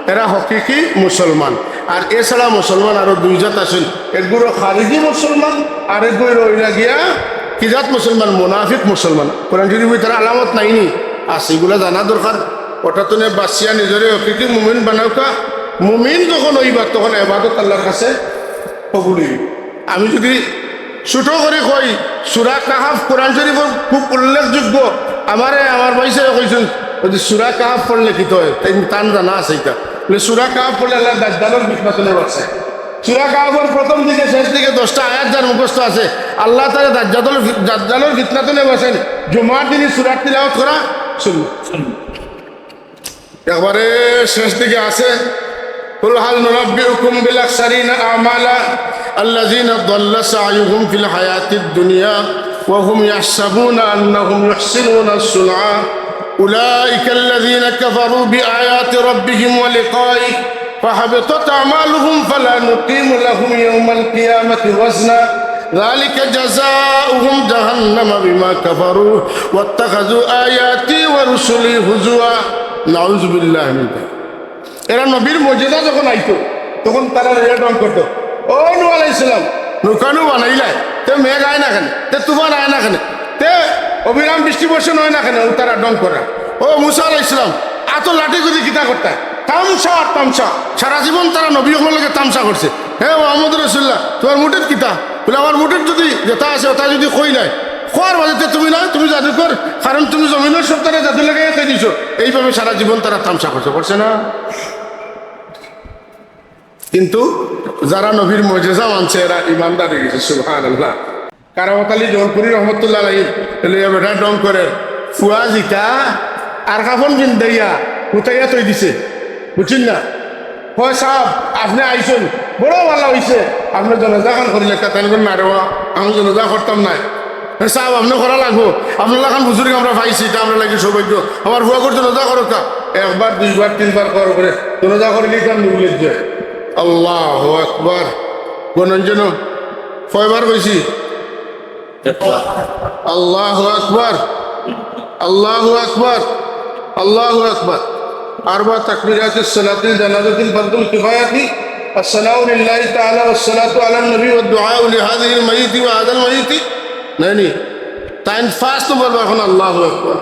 এরা হকিকি মুসলমান। আর এছাড়া মুসলমান আরো দুই জাত আছইন, এগুলো খারিজি মুসলমান, আর এগুলো অইলা গিয়া কি জাত মুসলমান? মুনাফিক মুসলমান। কোরআন শরীফো ইতার আলামত নাইনি? আছে, ইগুলা জানা দরকার। ওটা তনে বাঁচিয়া নিজরে হকিকি মুমিন বানাউক্কা। মুমিন যখন অইবা, তখন ইবাদত আল্লার কাছে কবুল অইবো। আমি যুদি ছোট করি কই, সূরা কাহাফ কোরআন শরীফর খুব উল্লেখযোগ্য। আমারে আমার ভাইসাবে কইছইন, "ওই যে সূরা কাহাফ পড়লে কিতা অয়?" তাইন, তান জানা আছে ইটা। বলে, "সূরা কাহাফ পড়লে আল্লায় দাজ্জালর ফিতনা তনে বাঁচায়।" সূরা কাহফর প্রথম দিকে শেষ দিকে দশটা আয়াত যার মুখস্থ আছে, আল্লাহ তাআলা দাজ্জালর ফি-, দাজ্জালর ফিতনা তনে বাঁচাইন। জুমার দিনই সূরার তিলাওয়াত করা সুন্নত। একবারে শেষ দিকে আছে, قل هل ننبئكم بالأخسرين أعمالا الذين ضل سعيهم في الحياة الدنيا وهم يحسبون أنهم يحسنون صنعا أولئك الذين كفروا بآيات ربهم ولقائه فحبطت أعمالهم فلا نقيم لهم يوم القيامة وزنا ذلك جزاؤهم جهنم بما كفروا واتخذوا آياتي ورسلي هزوا نعوذ بالله من ذلك. এরা নবীর মুজিজা যখন আইতো, তখন তারা এরা ঢং করতো, "ও নূহ আলাইহিস সালাম, নৌকা নু বানাইলায়, তে মেঘ আয় না কেনে, তে তুফান আয় না কেনে, তে অবিরাম বৃষ্টি বর্ষণ অয় না কেনে?" ও তারা ঢং করা। "ও মুসা আলাইহিস সালাম, আতো লাঠি গুদি কিতা করতায়? তামশা আর তামশা।" সারা জীবন তারা নবী অকলর লগে তামশা করছে। "হে মোহাম্মদ রাসূলুল্লাহ, তুমার মুঠিত কিতা?" বুলে, "আমার মুঠিত যুদি যেতা আছে, ওতা যুদি কই নাই, কওয়ার বাদে তে তুমি নাই, তুমি জাদুকর, কারণ তুমি জমিনর সবতারে জাদু লাগাইয়া থই দিছো।" এইভাবে সারা জীবন তারা তামশা করছে, করছে না? কিন্তু যারা নবীর মুজিজা মানছে, এরা ইমানদার অই গেছে। সুবহানাল্লাহ। কারামত আলী জৌনপুরী রহমতুল্লাহ আলাইহি লইয়া বেটা ঢং করের, ফুয়া জিতা আর কাফন পিন্দাইয়া হুতাইয়া থই দিছে, বুঝছইন না? কয়, "সাব, আপনে আইছইন, বড় ভালা অইছে, আপনে জনাজা খান করিলাইতা।" তাইন কইন, "না রে বা, আমি জনাজা করতাম নায়।" "এ সাব, আপনে করা লাগবো, আপনার লাখান বুজুর্গ আমরা পাইছি, ইটা আমরার লাগি সৌভাগ্য। আমার ফুয়াগুর জনাজা করউক্কা।" একবার, দুইবার, তিনবার কওয়ার পরে জনাজা করিলিতাম নিউলের যে। আল্লাহু আকবার। গণঞ্জন, কয়বার কইছি? আল্লাহু আকবার, আল্লাহু আকবার, আল্লাহু আকবার। أربع تكبيرات الصلاة الجنازة فرض الكفاية، الثناء لله تعالى والصلاة على النبي والدعاء لهذه الميت وهذا الميت। নানি, তাইন পাঁচ নম্বর বার কইন আল্লাহু আকবার।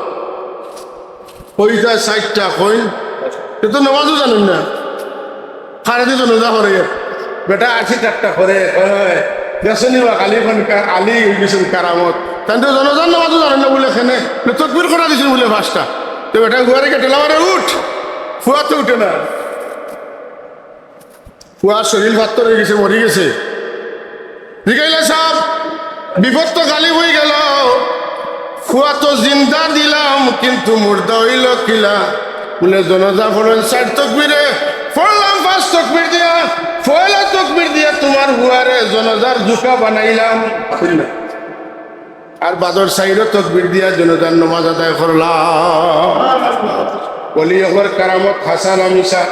কইতা চাইরটা কইন, এ তো নামাজও জানইন না। কারে দি জনাজা করে, বেটা আশি ঠাট্টা করে, কয়, "দেখছনি বা, আলী খান কা-, আলী অই গেছইন কারামত।" তাইন তো জনাজার নামাজও জানইন না বুলে কেনে, বুলে তকবির করা দিছইন বুলে পাঁচটা। তে বেটা ফুয়ারে কে ঠেলা মারে, "উঠ।" ফুয়া তো উঠে না। ফুয়ার শরীর ফাত্তর অই গেছে, মরি গেছে। জিগাইলা, "সাব, বিপদ তো গালিব অই গেল, ফুয়া তো জিন্দা দিলাম, কিন্তু মুর্দা অইল কিলা?" বুলে, "জনাজা পড়ইন চাইর তকবিরে, পড়লাম পাঁচ তকবির দিয়া, পয়লা তকবির দিয়া তুমার ফুয়ারে জনাজার জুকা বানাইলাম।" আর বাদর চাইরো তকবির দিয়া জনাজার নমাজ আদায় করলাম। ওলি অকলর কারামত হাছা না মিছা?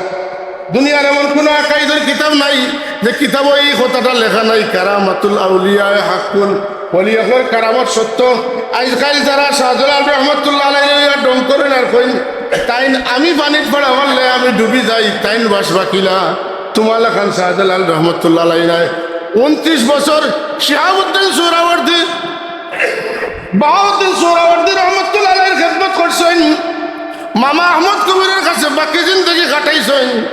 দুনিয়ার এমন কুনু আকাইদর কিতাব নাই যে কিতাবো ই কথাটা লেখা নাই, কারামাতুল আউলিয়ায়ে হাক্কুন, ওলি অকলর কারামত সত্য। আইজকাইল যারা শাহজালাল রহমতুল্লাহ আলাইহি লইয়া ঢং করইন আর কইন, তাইন আমি পানিত পড়া মারলে আমি ডুবি যাই, তাইন বাঁচবা কিলা? তুমার লাখান শাহজালাল রহমতুল্লাহ আলাইহি নায়। ঊনত্রিশ বছর শিহাবুদ্দিন সুহরাওয়ার্দী, বাহাউদ্দিন সুহরাওয়ার্দী রহমতুল্লাহ আলাইহির খেদমত করছইন। মামা আহমদ কবিরর কাছে বাকি জিন্দেগি কাটাইছইন।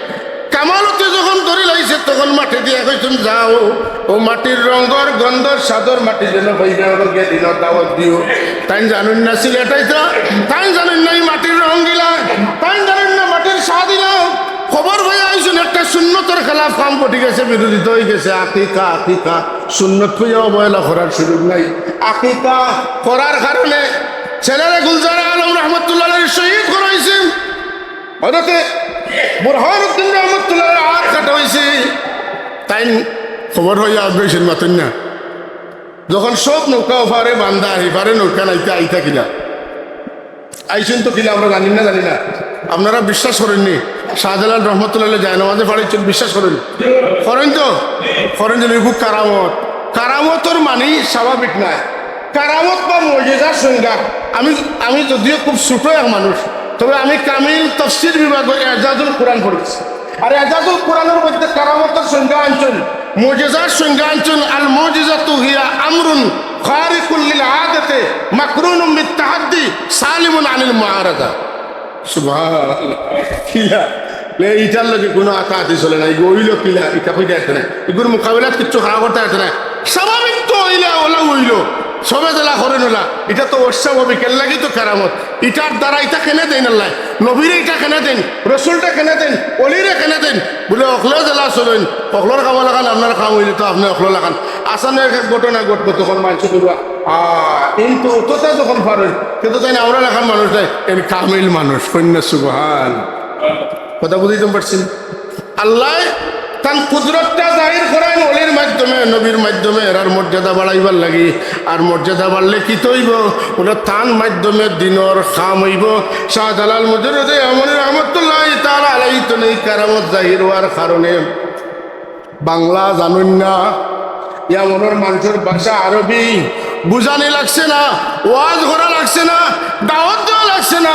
কামালতে যখন ধরিলাইছে, তখন মাটি দিয়া কইছইন, "যাও, অউ মাটির রঙর গন্ধর স্বাদর মাটি যেন পাইবা, আমারে গিয়া দিনর দাওয়াত দিও।" তাইন জানইন না সিলেটাইতা, তাইন জানইন না ই মাটির রং গিলা, তাইন জানইন না মাটির স্বাদ ইলা। খবর পাইয়া আইছইন, একটা সুন্নতর খেলাফ কাম ঘটি গেছে, বিরোধিতা অই গেছে। আকিকা, আকিকা, সুন্নত পাইয়া অবহেলা করার সুযোগ নাই। আকিকা করার কারণে ছেলেরে গুলজার আলম রহমতুল্লাহ আলাইহি শহীদ করা অইছে। হযরতে বুরহানুদ্দিন রহমতুল্লাহ আলাইহির আত কাটা অইছে। তাইন খবর পাইয়া আউগা অইছইন, মাতইন না। যখন সব নৌকা ওপারে বান্দা, হিপারে নৌকা নাইতা আইতা কিলা? আইছইন তো কিলা, আমরা জানি না, জানি না। আপনারা বিশ্বাস করইন নি, শাহজালাল রহমতুল্লাহ আলাইহি জায়নামাজে পড়াইছইন, বিশ্বাস করইন? করইন তো? করইন তো, ইগু কারামত। কারামতর মানি স্বাভাবিক নায়। কারামত বা মুজিজার সংজ্ঞা, আমি, আমি যদিও খুব ছোট এক মানুষ, তবে আমি কামিল তফসির বিভাগো এজাজুল কোরআন পড়ছি। আর এজাজুল কোরআনর মধ্যে কারামতর সংজ্ঞা আনছইন, মুজিজার সংজ্ঞা আনছইন, "আল মুজিজাতু হিয়া আমরুন খারিকুল লিল আদাতি মাকরুনুম বিত তাহাদ্দি সালিমুন আনিল মুআরাদা।" সুবহানাল্লাহ। কিলা? লে, ইটার লগে কুনু আতাআতি চলে না। ইগু অইলো কিলা? ইটা কইতা পারতা না। ইগুর মোকাবিলাত কিচ্ছু খাড়া করতা পারতা না। স্বাভাবিক তো অইলা, অলা অইলো। সবে যেলা করইন অলা, ইটা তো অস্বাভাবিক, এরলাগি তো কেরামত। ইটার দ্বারা ইটা কেনে দেইন আল্লায়? নবীরে ইটা কেনে দেইন? রসুলরে কেনে দেইন? অলিরে কেনে দেইন? বুলে, অকলে যেলা চলইন, অকলর কামর লাখান আপনার কাম অইলে তো আপনে অকলর লাখান। আসানে এক এক ঘটনা ঘটবো, তখন মানষে কইবা, "আ, এইন তো অতটা যখন পারইন, তে তো তাইন আমরার লাখান মানুষ নায়, এইন কামিল মানুষ।" কইন না সুবহান। কথা বুঝাইতাম পারছি নি? আল্লায় তান কুদরতটা জাহির করাইন অলির মাধ্যমে, নবীর মাধ্যমে, এরার মর্যাদা বাড়াইবার লাগি। আর মর্যাদা বাড়লে কিতা অইবো? অইলো তান মাধ্যমে দিনর কাম অইবো। শাহজালাল মুজাররদে ইয়ামনি রহমতুল্লাহি তাআলা আলাইহি তো এই কেরামত জাহির অওয়ার কারণে বাংলা জানইন না, ইয়ামনর মানষর ভাষা আরবি, বুঝানি লাগছে না, ওয়াজ করা লাগছে না, দাওয়াত দেওয়া লাগছে না।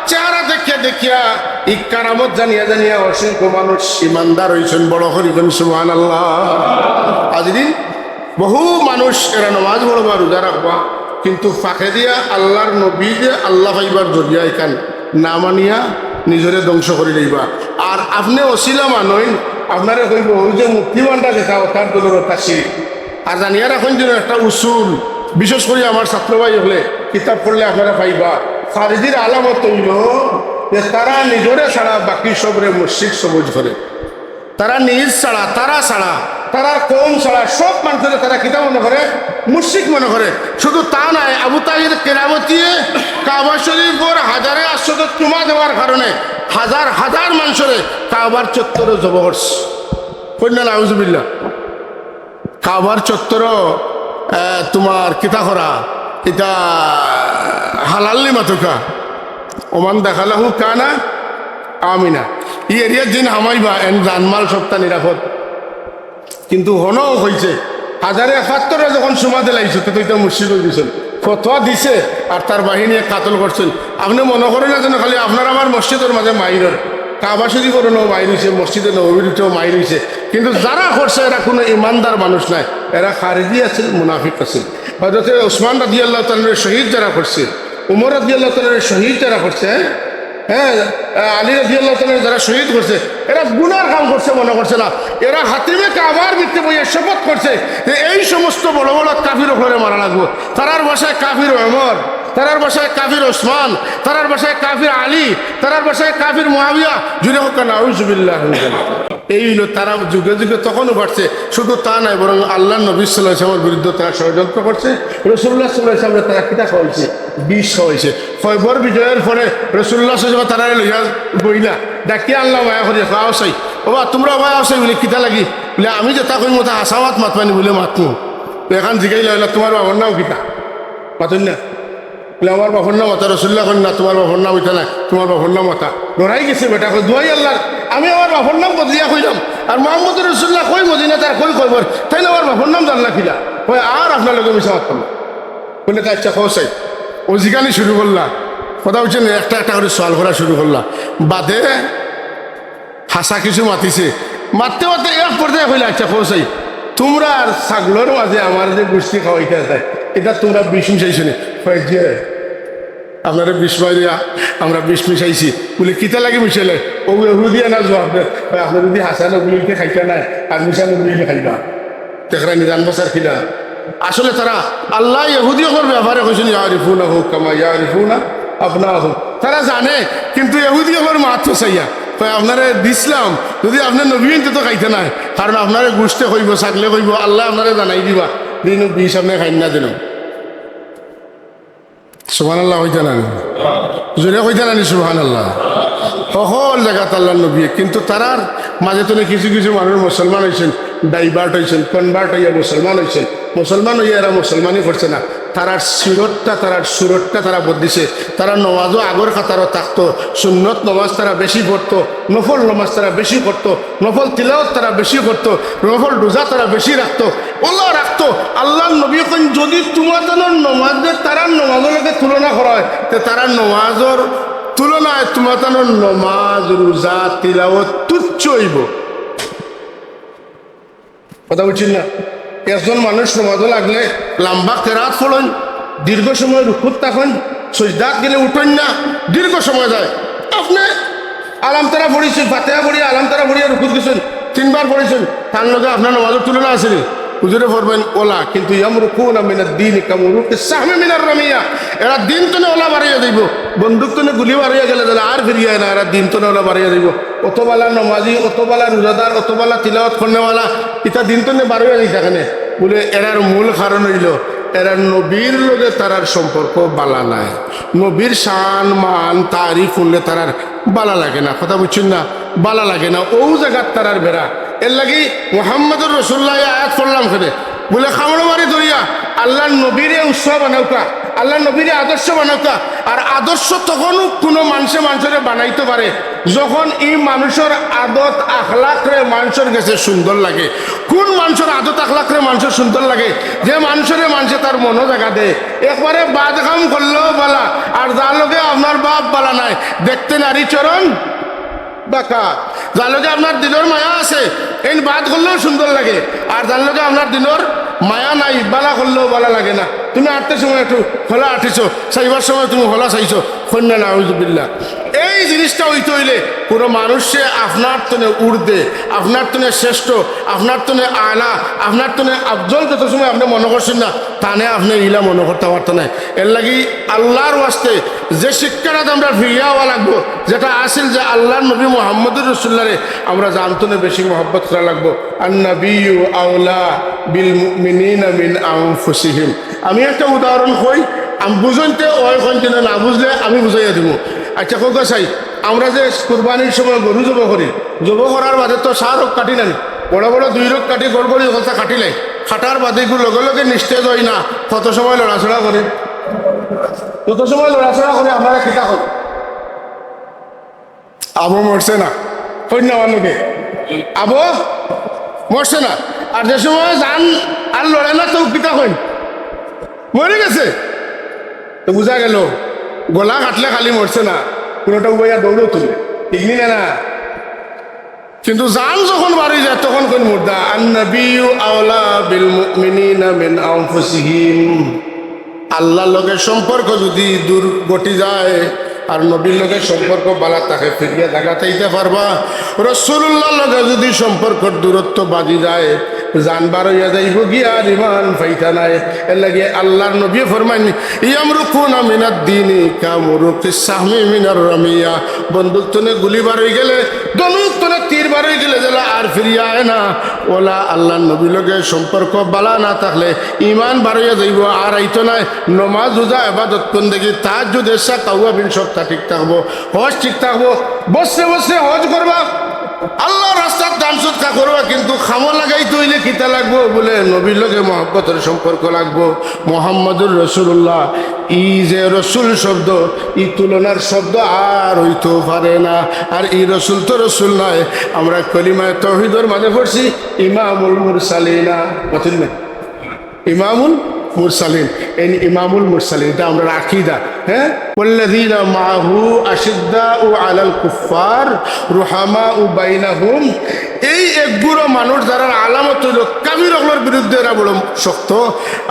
চেহারা দেখিয়া দেখিয়া ই কেরামত জানিয়া জানিয়া অসংখ্য মানুষ ইমানদার অইছইন। বড় করি কইন সুবহানাল্লাহ। আইজদিন বহু মানুষ এরা নমাজ পড়বা, রোজা রাখবা, কিন্তু ফাঁকেদিয়া আল্লার নবীরে আল্লা পাইবার জরিয়া ইখান না মানিয়া নিজরে ধ্বংস করি লইবা। আর আপনে অছিলা মানইন, আপনারে কইবো, "অউ যে মুক্তি ভান্ডার যেটা, অটার দলর অটা শিরিক।" আর জানিয়া রাখইন যেন একটা উসুল, বিশেষ করি আমার ছাত্র ভাই অকলে কিতাব পড়লে আপনারা পাইবা, খারিজির আলামত অইলো যে তারা নিজরে ছাড়া বাকি সবরে মুশরিক সমুজ করে। তারা নিজ ছাড়া, তারা ছাড়া, তারার কওম ছাড়া সব মানষরে তারা কিতা মনো করে? মুশরিক মনো করে। শুধু তা নায়, আবু তাহির কেরামতিয়ে কাবা শরিফর হাজারে আসওয়াদো চুমা দেওয়ার কারণে হাজার হাজার মানষরে কাবার চত্বরো জবো করছে। কইন না নাউজুবিল্লাহ। কাবার চত্বরো, আহ, তুমার কিতা করা, ইটা হালাল নি মাতুক্কা, ওমান দাখালাহু কানা আমিনা। ই এরিয়াত যেইন হামাইবা, এইন জানমাল সবটা নিরাপদ। কিন্তু হনো কইছে, হাজারে পাত্থররে যখন চুমা দিলাইছো, তে তো ইতা মুশরিক অইগেছইন। ফতোয়া দিছে আর তার বাহিনীয়ে কাতল করছইন। আপনে মনো করইন না যেন খালি আপনার আমার মসজিদর মাঝে মাইর অর। কাবা শরিফর অনো মাইর অইছে, মসজিদে নববীর ভিতরেও মাইর অইছে। কিন্তু যারা করছে এরা কুনু ইমানদার মানুষ নায়, এরা খারিজি আছিল, মুনাফিক আছিল। হযরতে উসমান রাদিয়াল্লাহু তাআলা আনহুরে শহীদ যারা করছে, উমর রাদিয়াল্লাহু তাআলা আনহুরে শহীদ যারা করছে, হ্যাঁ, আলী রাদিয়াল্লাহু তাআলা আনহুরে যারা শহীদ করছে, এরা গুনার কাম করছে মনো করছে না। এরা হাতিমে কাবার ভিতরে বইয়া শপথ করছে যে এই সমস্ত বড় বড় কাফির অকলরে মারা লাগবো। তারার ভাষায় কাফির ওমর, তারার ভাষায় কাফির ওসমান, তারার ভাষায় কাফির আলী, তারার ভাষায় কাফির মুয়াবিয়া। জুরে কউক্কা নাউজুবিল্লাহ। এই অইলো তারা যুগে যুগে তখনও বাড়ছে। শুধু তা নায়, বরং আল্লার নবী সাল্লাল্লাহু আলাইহি ওয়াসাল্লামর বিরুদ্ধে তারা ষড়যন্ত্র করছে। রাসূলুল্লাহ সাল্লাল্লাহু আলাইহি ওয়াসাল্লামরে তারা কিতা খাওয়াইছে? বিষ খাওয়াইছে। খয়বর বিজয়র পরে রাসূলুল্লাহ সাল্লাল্লাহু আলাইহি ওয়াসাল্লাম তারারে লইয়া বইলা, ডাকিয়া আনলা মায়া করি, "আও চাই, ওবা তুমরা ওবা আও চাই" বুলে, "কিতা লাগি?" বুলে, "আমি যেতা কইমু অতা হাছা মাত মাতবানি?" বুলে, "মাতমু।" তো অখন জিগাইলা অইলা, "তুমার বাবার নাম কিতা?" মাতইন না। বুলে, "আমার বাপর নাম অতা।" রাসূলুল্লাহ কইন, "না, তুমার বাপর নাম ইতা নায়, তুমার বাপর নাম অতা।" ডরাই গেছে বেটা, কয়, "দুয়াই আল্লার, আমি আমার বাপর নাম বদলিয়া কইলাম, আর মুহাম্মদুর রাসূলুল্লাহ কই মদিনাত আর কই কবর, তাইন আমার বাপর নাম জানলা কিলা?" কয়, "আর আপনার লগে মিছা মাততাম না।" কইলে, "তে আচ্ছা, কও চাই।" অউ জিগানি শুরু করলা, কথা বুঝছইন নি, একটা একটা করি সওয়াল করা শুরু করলা। বাদে হাছা কিছু মাতিছে। মাততে মাততে এক পর্যায়ে কইলা, "আচ্ছা, কও চাই, তুমরার ছাগলর মাঝে আমার যে গুস্তি খাওয়াইতায়, ইতাত তুমরা বিষ মিশাইছো নি?" কয়, "জি, আপনারে বিষ মারিয়া আমরা বিষ মিশাইছি।" বুলে, "কিতা লাগি মিশাইলায়?" অউ ইহুদিয়ে না জুয়াব দের, কয়, "আপনে যুদি হাছা নবী অইতে খাইতা নায়, আর মিছা নবী অইলে খাইবা।" দেখরা নি জান বাচার কিলা? আসলে তারা আল্লায় ইহুদি অকলর ব্যাপারে কইছইন, "ইয়ারিফুনাহু কামা ইয়ারিফুনা আবনাহুম।" তারা জানে, কিন্তু ইহুদি অকলর মাত তো চাইয়া। কয়, "আপনারে দিছলাম, যুদি আপনে নবী অইন তে তো খাইতা নায়, কারণ আপনারে গুস্তে কইবো, ছাগলে কইবো, আল্লায় আপনারে জানাই দিবা, দিন বিষ আপনে খাইন না দিন।" সুবহানাল্লাহ কইতা নানি? জুরে কইতা নানি সুবহানাল্লাহ? হকল জাগাত আল্লার নবী, কিন্তু তারার মাঝে তো কিছু কিছু মানুষ মুসলমান অইছইন, divert অইছইন, convert অইয়া মুসলমান অইছইন। মুসলমান অইয়া এরা মুসলমানি করছে না, তারার সিরতটা, তারার সুরতটা তারা বদলিছে। তারা নমাজও আগর কাতারো থাকতো, সুন্নত নমাজ তারা বেশি পড়তো, নফল নমাজ তারা বেশি করতো, নফল তিলাওয়াত তারা বেশি করতো, নফল রোজা তারা বেশি রাখতো, অলা রাখতো। আল্লার নবী কইন, "যুদি তুমাতানর নমাজরে তারার নমাজর লগে তুলনা করা অয়, তে তারার নমাজর তুলনায় তুমাতানর নমাজ, রোজা, তিলাওয়াত তুচ্ছ অইবো।" কথা বুঝছইন না? একজন মানুষ নমাজো লাগলে লাম্বা কেরাত পড়ইন, দীর্ঘ সময় রুকুত থাকইন, সজদাত গেলে উঠইন না, দীর্ঘ সময় যায়। আপনে আলাম তারা পড়িছইন, ফাতিহা পড়িয়া, আলাম তারা পড়িয়া রুকুত গেছইন, তিনবার পড়িছইন, তার লগে আপনার নমাজর তুলনা আছে নি? হুজুরে ফরমাইন ওলা, কিন্তু ইয়ামরুকুনা মিনাদ দীনি কামুরুকিস সাহমি মিনার রামিয়া, এরা দিন তনে ওলা বারইয়া যাইবো। বন্দুক তনে গুলি বারইয়া গেলে যেলা আর ফিরিয়া আয় না, এরা দিন তনে ওলা বারইয়া যাইবো। অত বালা নমাজি, অত বালা রোজাদার, অত বালা তিলাওয়াত করনেওয়ালা, ইতা দিন তনে বারইয়া যাইতা কেনে? বুলে, এরার মূল কারণ অইলো, এরার নবীর লগে তারার সম্পর্ক বালা নায়। নবীর শান, মান, তারিফ হুনলে তারার বালা লাগে না। কথা বুঝছইন না? বালা লাগে না। অউ জাগাত তারার বেড়া। এরলাগি মুহাম্মদুর রাসূলুল্লাহ আয়াত পড়লাম কেনে? বুলে, কামড় মারি ধরিয়া আল্লার নবীরে উৎস বানাউক্কা, আল্লার নবীরে আদর্শ বানাউক্কা। আর আদর্শ তখনউ কুনু মানষে মানষরে বানাইতো পারে, যখন ই মানুষর আদত আখলাকরে মানষর গেছে সুন্দর লাগে। কুন মানষর আদত আখলাকরে মানষর সুন্দর লাগে? যে মানষরে মানষে তার মনো জাগা দেয়। একবারে বাদ কাম করলেও বালা, আর যার লগে আপনার ভাব বালা নায়, দেখতে নারী চরণ বাঁকা। যার লগে আপনার দিলর মায়া আছে, এইন বাদ করলেও সুন্দর লাগে, আর যার লগে আপনার দিলর মায়া নাই, বালা করলেও বালা লাগে না। তুমি আটতে সময় একটু হলা আটিছো, চাইবার সময় তুমি হলা চাইছো, কইন না, নাউজুবিল্লাহ। এই জিনিসটা অইতে অইলে কুনু মানুষে আপনার তনে ঊর্ধ্বে, আপনার তনে শ্রেষ্ঠ, আপনার তনে আলা, আপনার তনে আফজল যত সময় আপনে মনো করছইন না, তানে আপনে ইলা মনো করতা পারতা নায়। এরলাগি আল্লার ওয়াস্তে যে শিক্ষাটা আমরা ফিরিয়া আওয়া লাগবো, যেটা আছিল যে আল্লার নবী মুহাম্মদুর রাসূলুল্লাহরে আমরা জান তনে বেশি মহব্বত করা লাগবো। আন নাবিয়্যু আওলা বিল মুমিনিনা মিন আনফুসিহিম। আমি একটা উদাহরণ কই, আমি বুঝইনতে অয় কইন, কিন্তু না বুঝলে আমি বুঝাইয়া দিমু। আচ্ছা, কউক্কা চাই, আমরা যে কুরবানির সময় গরু জবো করি, জবো করার বাদে তো চার রোগ কাটি না নি, বড় বড় দুই রোগ কাটি, গড়গড়ি হকলতা কাটিলাই, কাটার বাদে ইগু লগে লগে নিস্তেজ অয় না, কত সময় লড়াচড়া করে, কত সময় লড়াচড়া করে, আপনারা কিতা কইন? আবো মরছে না, কইন না আমার লগে? আবো মরছে না। আর যে সময় জান আর লড়ে না, তো কিতা কইন? মরি গেছে। তো বুঝা গেল, গলা কাটলে খালি মরছে না, কুনুটা উবাইয়া দৌড়ও তুলে, ঠিক নি না? না, কিন্তু জান যখন বারই যায়, তখন কইন মুর্দা। আন নাবিয়্যু আওলা বিল মুমিনিনা মিন আনফুসিহিম। আল্লার লগে সম্পর্ক যদি দূর ঘটি যায়, আর নবীর লগে সম্পর্ক বালা থাকে, ফিরিয়া জাগাত আইতা পারবা। রাসূলুল্লাহর লগে যদি সম্পর্কর দূরত্ব বাজি যায়, জান বারইয়া যাইবো গিয়া, আর ইমান পাইতা নায়। এরলাগি আল্লার নবী ফরমাইন, ইয়ামরুকুনা মিনাদ দীনি কামুরুকিস সাহমি মিনার রামিয়া। বন্দুক তনে গুলি বারই গেলে, ধনুক তনে তীর বারই গেলে যেলা আর ফিরিয়া আয় না, ওলা আল্লার নবীর লগে সম্পর্ক বালা না থাকলে ইমান বারইয়া যাইবো, আর আইতো নায়। নমাজ, রোজা, ইবাদত, বন্দেগি, তাহাজ্জুদ, এশা, তাওয়াবিন সবতা ঠিক থাকবো, হজ ঠিক থাকবো, বছরে বছরে হজ করবা, আল্লার রাস্তাত দান সদকা করবা, কিন্তু কামো লাগাইতে অইলে কিতা লাগবো? বুলে নবীর লগে মহব্বতর সম্পর্ক লাগবো। মুহাম্মদুর রাসূলুল্লাহ, ই যে রসুল শব্দ, ই তুলনার শব্দ আর অইতো পারে না। আর ই রসুল তো রসুল নায়, আমরা কলিমায়ে তৌহিদর মাঝে পড়ছি ইমামুল মুরসালিনা, বুঝছইন না? ইমামুল মুরসালিন, এই ইমামুল মুরসালিন, ইটা আমরার আকিদা, হ্যাঁ? ওয়াল্লাযীনা মাআহু আশিদ্দাউ আলাল কুফফার রুহামাউ বাইনাহুম। এই এক গুরু মানুষ যারার আলামত অইলো কাফির অকলর বিরুদ্ধে এরা বড় শক্ত,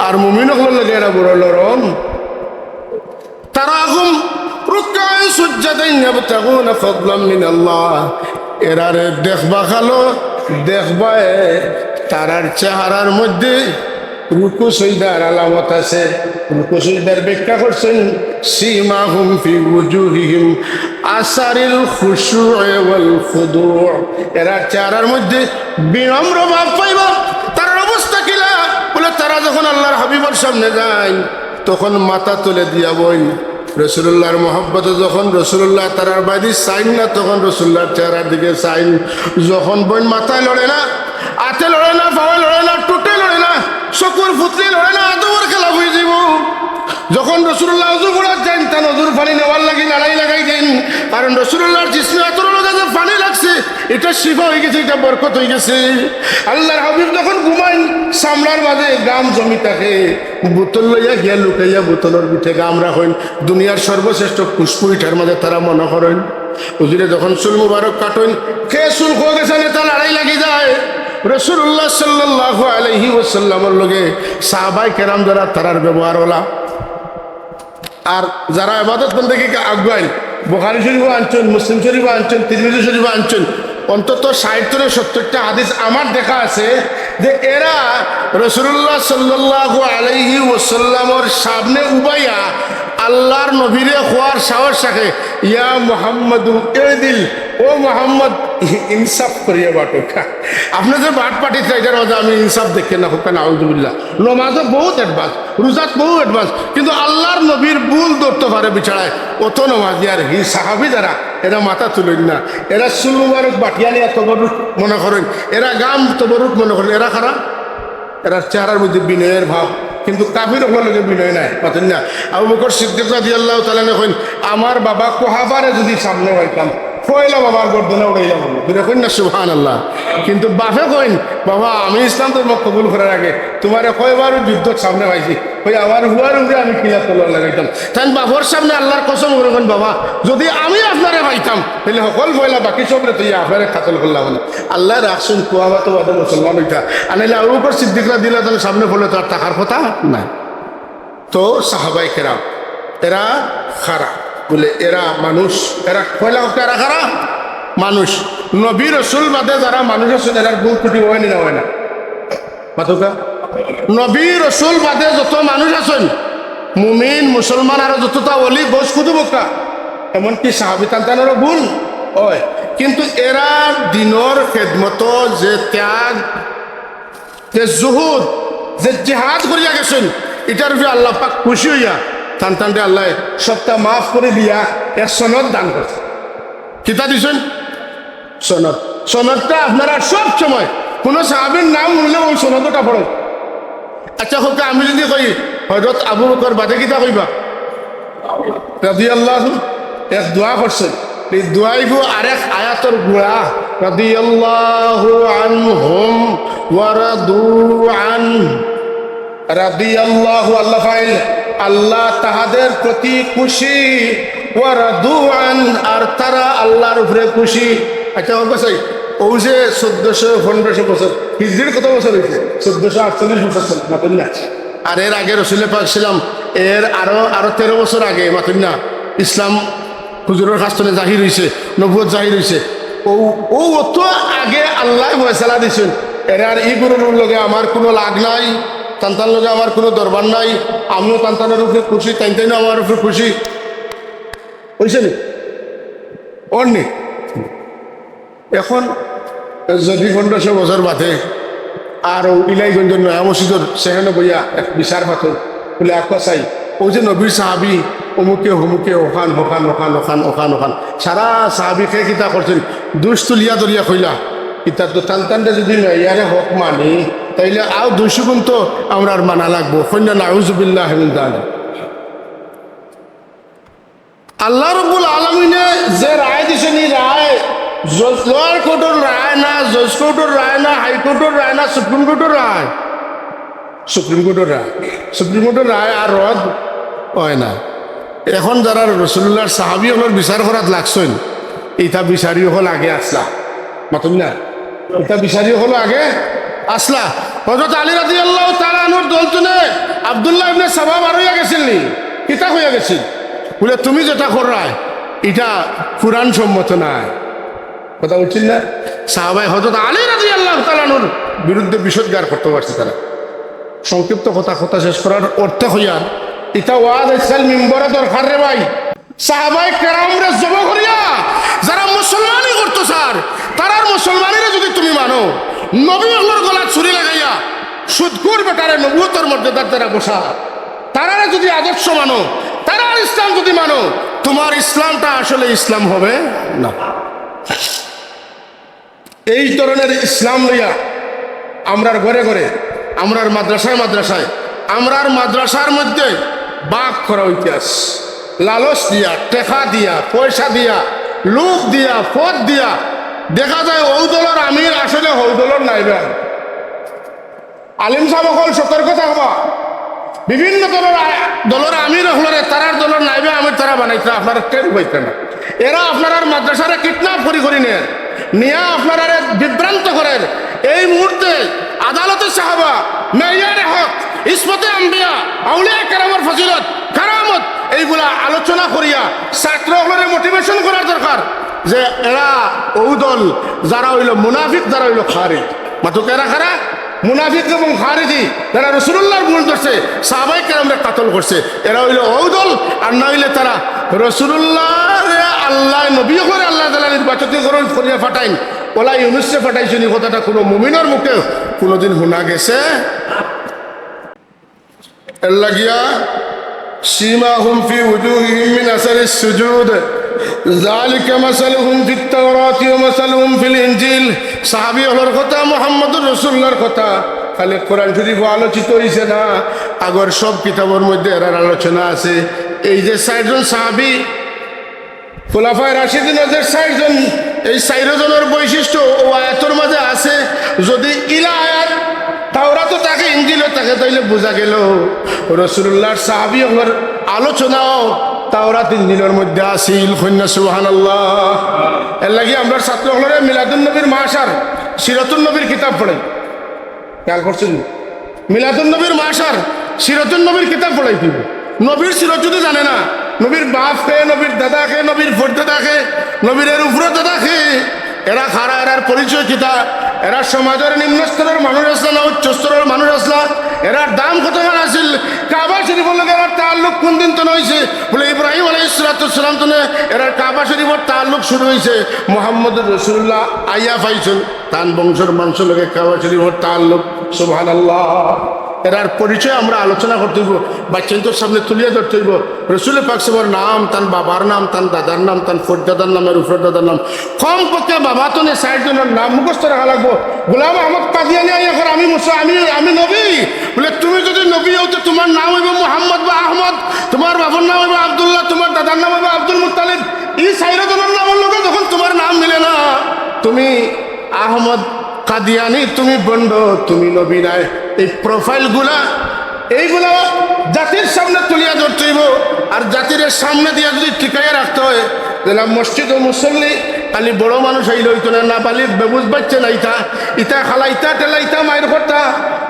আর মুমিন অকলর লগে এরা বড় নরম। তারাহুম রুক্কাআন সুজ্জাদান ইয়াবতাগুনা ফাদলাম মিনাল্লাহ। এরারে দেখবা খালো, দেখবায় তারার চেহারার মধ্যে রুকু সইদার আলামত আছে। রুকু সইদার ব্যাখ্যা করছইন, সীমাহুম ফি উজুহিহিম আসারিল খুশুই ওয়াল খুদু। এরার চেহারার মধ্যে বিনম্র ভাব পাইবা। তারার অবস্থা কিলা? বুলে, তারা যখন আল্লার হাবিবর সামনে যাইন, তখন মাথা তুলে দিয়া বইন। রাসূলুল্লাহর মহব্বতে যখন রাসূলুল্লাহ তারার বায়দি চাইন না, তখন রাসূলুল্লাহর চেহারার দিকে চাইন। যখন বইন মাথায় লড়ে না, আতে লড়ে না, পাওয়ে লড়ে না, ঠুটে লড়ে না, চকুর ফুতলি লড়ে না, আদবর খেলাফ অইযিবো। যখন রাসূলুল্লাহ অজু করাত যাইন, তান অজুর পানি নেওয়ার লাগি লড়াই লাগাই দেইন, কারণ রাসূলুল্লাহর জিসমে আতরর লগে যে পানি লাগছে, ইটা শিফা অইগেছে, ইটা বরকত অইগেছে। আল্লাহর হাবিব যখন ঘুমাইন, চামড়ার মাঝে ঘাম জমি থাকে, বোতল লইয়া গিয়া লুকাইয়া বোতলর ভিতরে ঘাম রাখইন। দুনিয়ার সর্বশ্রেষ্ঠ খুশবু ইটার মাঝে তারা মনো করইন। হুজুরে যখন চুল মুবারক কাটইন, কে চুল খোগেছে না, ইতা লড়াই লাগি যায়। রাসূলুল্লাহ সাল্লাল্লাহু আলাইহি ওয়াসাল্লামর লগে সাহাবায়ে কেরাম যারা, তারার ব্যবহার অলা। আর যারা ইবাদত বন্দেগি আগুয়াইন, বুখারী শরীফও আনছইন, মুসলিম শরীফও আনছইন, তিরমিজি শরীফও আনছইন, অন্তত ষাইট থনে সত্তইরটা হাদিস আমার দেখা আছে, যে এরা রাসূলুল্লাহ সাল্লাল্লাহু আলাইহি ওয়াসাল্লামর সামনে উবাইয়া আল্লাহর নবীরে কওয়ার সাহস রাখে, "ইয়া মুহাম্মাদু ইদিল, ও মুহাম্মদ, ইনসাফ করিয়া বাটুকা।" আপনে যে বাটপাটিত, এটার মাঝে আমি ইনসাফ দেখি না, হুকা নাউজুবিল্লাহ। নমাজও বহুত অ্যাডভান্স, রোজাত বহু অ্যাডভান্স, কিন্তু আল্লাহর নবীর ভুল ধরতো পারে বেচারায়। অত নমাজি আর হি সাহাবী যারা, এরা মাথা তুলইন না, এরা চুল মুবারক বাটিয়া নিয়া তবরুক মনে করইন, এরা গাম তবরুক মনে করইন, এরা কারা? এরার চেহারার মধ্যে বিনয়ের ভাব, কিন্তু কাফির অকলর লগে বিনয় নাই, মাতইন না। আবু বকর সিদ্দিক রাদিয়াল্লাহু তাআলা আনহু কইন, "আমার বাবা কুহাফারে যদি সামনে পাইতাম, পয়লা বাবার গর্দনা উড়াইলাম।" জোরে কইন না সুবহানাল্লাহ। কিন্তু বাপে কইন, "বাবা, আমি ইসলাম ধর্ম কবুল করার আগে তুমারে কয়বার যুদ্ধর সামনে পাইছি, ওই আমার হুয়ার উপরে আমি কিলা তলোয়ার লাগাইতাম।" তাইন বাপর সামনে আল্লাহর কসম করি কইন, "বাবা, যদি আমি আপনারে পাইতাম, তাইলে হকল পয়লা বাকি সবরে থইয়া আপনারে কাতল করলাম।" আল্লাহ রাখছইন, কুয়াবা তো বাদে মুসলমান অইতা। আর নাইলে আবু বকর সিদ্দিক রাদিয়াল্লাহু তাআলা সামনে পড়লে তো আর থাকার কথা নাই। তো সাহাবায়ে কেরাম, এরা কারা? বলে, এরা মানুষ। এরা কইলা, এরা কারা? মানুষ। নবী রসুল বাদে যারা মানুষ আছইন, এরার ভুল ত্রুটি অয় নি না অয় না? মাতউক্কা। নবী রসুল বাদে যত মানুষ আছইন, মুমিন, মুসলমান, আরো যততা ওলি, গউস, কুতুব অউক্কা, এমনকি সাহাবী, তান তানরও ভুল অয়, কিন্তু এরা দ্বীনর খেদমতো যে ত্যাগ, যে জুহুদ, যে জিহাদ করিয়া গেছইন, ইটার উপরে আল্লাহ পাক খুশি অইয়া তান তানরে আল্লায় সবটা মাফ করি দিয়া এক সনদ দান করছইন। কিতা দিছইন? সনদ। সনদটা আপনারা সব সময় কুনু সাহাবীর নাম হুনলে ওই সনদটা পড়ইন। আচ্ছা, কউক্কা, আমি যদি কই হযরত আবু বকর বাদে, কিতা কইবা? রাদিয়াল্লাহু, এক দোয়া করছইন, এই দোয়াইগু আরেক আয়াতর গুড়া, রাদিয়াল্লাহু আনহুম ওয়া রাদু আনহু। রাদিয়াল্লাহু, আল্লাহ ফাইল, আল্লাহ তাহাদের প্রতি খুশি, ওয়া রাদু আন, আর তারা আল্লাহর উপরে খুশি। আচ্ছা, ও ভাই, ও যে চোদ্দশো পনেরোশো বছর, হিজরির কত বছর অইছে? চোদ্দশো আটচল্লিশ বছর চলে, মাতইন না? আর এর আগে রসুলে পাক সাল্লাম, এর আরো, আরো তেরো বছর আগে, মাতইন না, ইসলাম হুজুরর কাছ থনে জাহির অইছে, নবুয়ত জাহির অইছে। ও, ও অত আগে আল্লায় ফয়সালা দিছইন, এরার ই গুরুর লগে আমার কুনু লাগ নাই, তান তান লগে আমার কুনু দরবার নাই, আমিও তান তানর উপরে খুশি, তাইন তাইনও আমার উপরে খুশি। অইছে নি? অর নি? এখন যদি পনেরোশো বছর বাদে আর ও ইলাইগঞ্জর নয়া মসজিদর সেখানে বইয়া এক বিচার পাতো, বলে, "আক্কা চাই, ও যে নবীর সাহাবী, অমুকে, হমুকে, ওখান, ওখান, ওখান, ওখান, ওখান, ওখান, সারা সাহাবী কে কিতা করছইন?" দুষ তুলিয়া ধরিয়া কইলা, ইতা তো তান তানরে যদি মেয়ারে হক মানি, তাইলে আও দুইশো গুণ তো আমরার মানা লাগবো। কইন না, নাউজুবিল্লাহ মিন যালিক। আল্লাহ রব্বুল আলামিনে যে রায় দিছইন, ই রায় জজ, লোয়ার কোর্টর রায় না, জজ কোর্টর রায় না, হাই কোর্টর রায় না, সুপ্রিম কোর্টর রায়? সুপ্রিম কোর্টর রায়। সুপ্রিম কোর্টর রায় আর রদ অয় না। এখন যারা রসুলুল্লাহর সাহাবী অকলর বিচার করাত লাগছইন, ইতা বিচারি অকল আগে আছলা। মাতইন না? ইতা বিচারি অকল আগে আছলা। হযরত আলী রাদিয়াল্লাহু তাআলা আনহুর দল থনে আব্দুল্লাহ ইবনে সাবা বার অইয়া গেছিল নি? কিতা কইয়া গেছিল? বলে, "তুমি যেটা কররায়, ইটা কুরআন সম্মত নায়।" কথা বুঝছইন না? সাহাবায়ে হযরত আলী রাদিয়াল্লাহু তাআলা আনহুর বিরুদ্ধে বিষোদগার করতো পারছে তারা। সংক্ষিপ্ত কথা, কথা শেষ করার অর্থে কইয়ার, ইতা ওয়াজ আজকাল মিম্বরে দরকার রে ভাই। সাহাবায়ে কেরামরে জব করিয়া যারা মুসলমানি করতো চার, তারার মুসলমানিরে যদি তুমি মানো, নবী অকলর গলাত ছুরি লাগাইয়া সুদখুর বেটারে নবুয়তর মর্যাদার দ্বারা বসা, তারারে যদি আদর্শ মানো, তারার ইসলাম যদি মানো, তুমার ইসলামটা আসলে ইসলাম হবে না। এই ধরনের ইসলাম লইয়া আমরার ঘরে ঘরে, আমরার মাদ্রাসায় মাদ্রাসায়, আমরার মাদ্রাসার মধ্যে ভাগ করা অইতাছে। লালচ দিয়া, টেকা দিয়া, পয়সা দিয়া, লোভ দিয়া, পদ দিয়া দেখা যায় অউ দলর আমির আসলে হউ দলর নায়েবে আমির। আলিম সাব অকল সতর্ক থাকবা। বিভিন্ন দলর আ-, দলর আমির অকলরে তারার দলর নায়েবে আমির তারা বানাইতরা, আপনারা টের পাইতরা না। এরা আপনারার মাদ্রাসারে কিডন্যাপ করি করি নের, নিয়া আপনারারে বিভ্রান্ত করের। এই মুহূর্তে আদালতে সাহাবা, মেয়ারে হক, ইসমতে আম্বিয়া, আউলিয়া কেরামর ফজিলত, কারামত, এইগুলা আলোচনা করিয়া ছাত্র অকলরে মোটিভেশন করার দরকার যে এরা অউ দল, যারা অইলো মুনাফিক, যারা অইলো খারিজ। মাতউক্কা, এরা কারা? মুনাফিক এবং খারিজি, যারা রসুলুল্লাহর গুণ ধরছে, সাহাবায়ে কেরামরে কাতল করছে, এরা অইলো অউ দল। আর না অইলে তারা রসুলুল্লাহরে আল্লাহ, নবী অকলরে আল্লাহ তাআলা নির্বাচিত করিয়া পাঠাইন, অলা ইউনুসরে পাঠাইছইন, ই কথাটা কুনু মুমিনর মুখে কুনুদিন হুনা গেছে? এর লাগিয়া, "سيماهم في وجوههم من أثر السجود، ذلك مثلهم في التوراة ومثلهم في الإنجيل।" সাহাবী অকলর কথা, মুহাম্মদুর রাসূলুল্লাহর কথা, খালি কোরআন শরীফো আলোচিত অইছে না, আগর সব কিতাবর মধ্যে এরার আলোচনা আছে। এই যে চাইরজন সাহাবী, খুলাফায়ে রাশিদিন যে চাইরজন, এই চাইরজনর বৈশিষ্ট্য অউ আয়াতর মাঝে আছে। যদি ইলা আয়াত তাওরাতো থাকে, ইঞ্জিলো থাকে, তাইলে বুঝা গেল রসুলুল্লাহর সাহাবী অকলর আলোচনাও তাওরাত ইঞ্জিলর মধ্যে আছিল। কইন না সুবহানাল্লাহ। এর লাগি আমরার ছাত্র অকলরে মিলাদুন নবীর মাহশার, সিরাতুন নবীর কিতাব পড়াই। খেয়াল করছইন নি? মিলাদুন নবীর মাহশার, সিরাতুন নবীর কিতাব পড়াইতে অইবো। নবীর সিরত যদি জানে না, নবীর বাপ কে, নবীর দাদা কে, নবীর পরদাদা কে, নবীর এর উপরে দাদা কে, এরা কারা, এরার পরিচয় কিতা, এরা সমাজর নিম্ন স্তরর মানুষ আছলা না উচ্চ স্তরর মানুষ আছলা, এরার দাম কতখান আছিল, কাবা শরীফর লগে এরার তাল্লুক কুন দিন তনে অইছে? বলে, ইব্রাহিম আলাইহিস সালাতু ওয়াস সালাম তনে এরার কাবা শরীফর তাল্লুক শুরু অইছে, মুহাম্মদুর রাসূলুল্লাহ আইয়া পাইছইন। তান বংশর মানষর লগে কাবা শরীফর তাল্লুক। সুবহানাল্লাহ। এরার পরিচয় আমরা আলোচনা করতে অইবো, বাচ্চাইন্তর সামনে তুলিয়া ধরতে অইবো। রসুল পাক সাল্লাল্লাহু আলাইহি ওয়াসাল্লামর নাম, তান বাবার নাম, তান দাদার নাম, তান পরদাদার নাম, এর উপরদাদার নাম। কমপক্ষে বাবা তনে চাইরজনর নাম মুখস্থ রাখা লাগবো। গোলাম আহমদ কাদিয়ানি আইয়া কর, "আমি মুসা-, আমি, আমি নবী।" বলে, "তুমি যদি নবী অও, তে তুমার নাম অইবো মুহাম্মদ বা আহমদ, তুমার বাবার নাম অইবো আব্দুল্লাহ, তুমার দাদার নাম অইবো আব্দুল মুত্তালিব।" ই চাইরজনর নামর লগে যখন তুমার নাম মিলে না, তুমি আহমদ কাদিয়ানি, তুমি ভন্ড, তুমি নবী নায়। এই profile গুলা, এইগুলা জাতির সামনে তুলিয়া ধরতে অইবো। আর জাতিরে সামনে দিয়া যদি টিকাইয়া রাখতে অয়, যেলা মসজিদো মুসল্লি খালি বড় মানুষ আইলে অইতো না, নাবালিগ বেবুঝ বাচ্চা নাইতা, ইতা খালাইতা, টেলাইতা, মাইর করতা,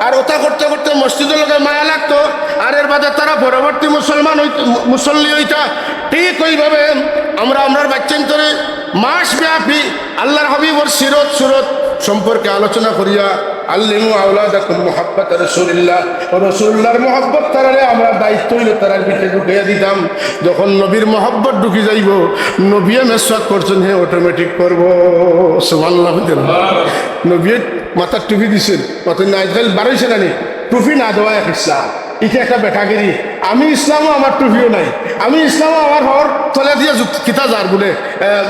আর ওটা করতে করতে মসজিদর লগে মায়া লাগতো, আর এর বাদে তারা পরবর্তী মুসলমান অইত-, মুসল্লি অইতা। ঠিক ওইভাবে আমরা আমরার বাচ্চাইন্তরে মাসব্যাপী আল্লাহর হাবিবর সিরত সুরত সম্পর্কে আলোচনা করিয়া, "আল্লিমু আওলাদাকুম মুহাব্বাতা রাসূলিল্লাহ", রাসূলুল্লাহর মহব্বত তারারে আমরা দায়িত্ব অইলো তারার ভিতরে ঢুকাইয়া দিতাম। যখন নবীর মহব্বত ঢুকি যাইবো, নবীয়ে মেসওয়াক করছইন, হে automatic করবো। সুবহানাল্লাহ বলতেন। নবীয়ে মাথার টুপি দিছইন, মাথার না, আজকাল বারইছে না নি, টুপি না দেওয়া এক ইসলাম। ইটা একটা বেটাগিরি। আমি ইসলামো আমার টুপিও নাই, আমি ইসলামো আমার হর তলে দিয়া জুত-, কিতা যার বুলে, এ,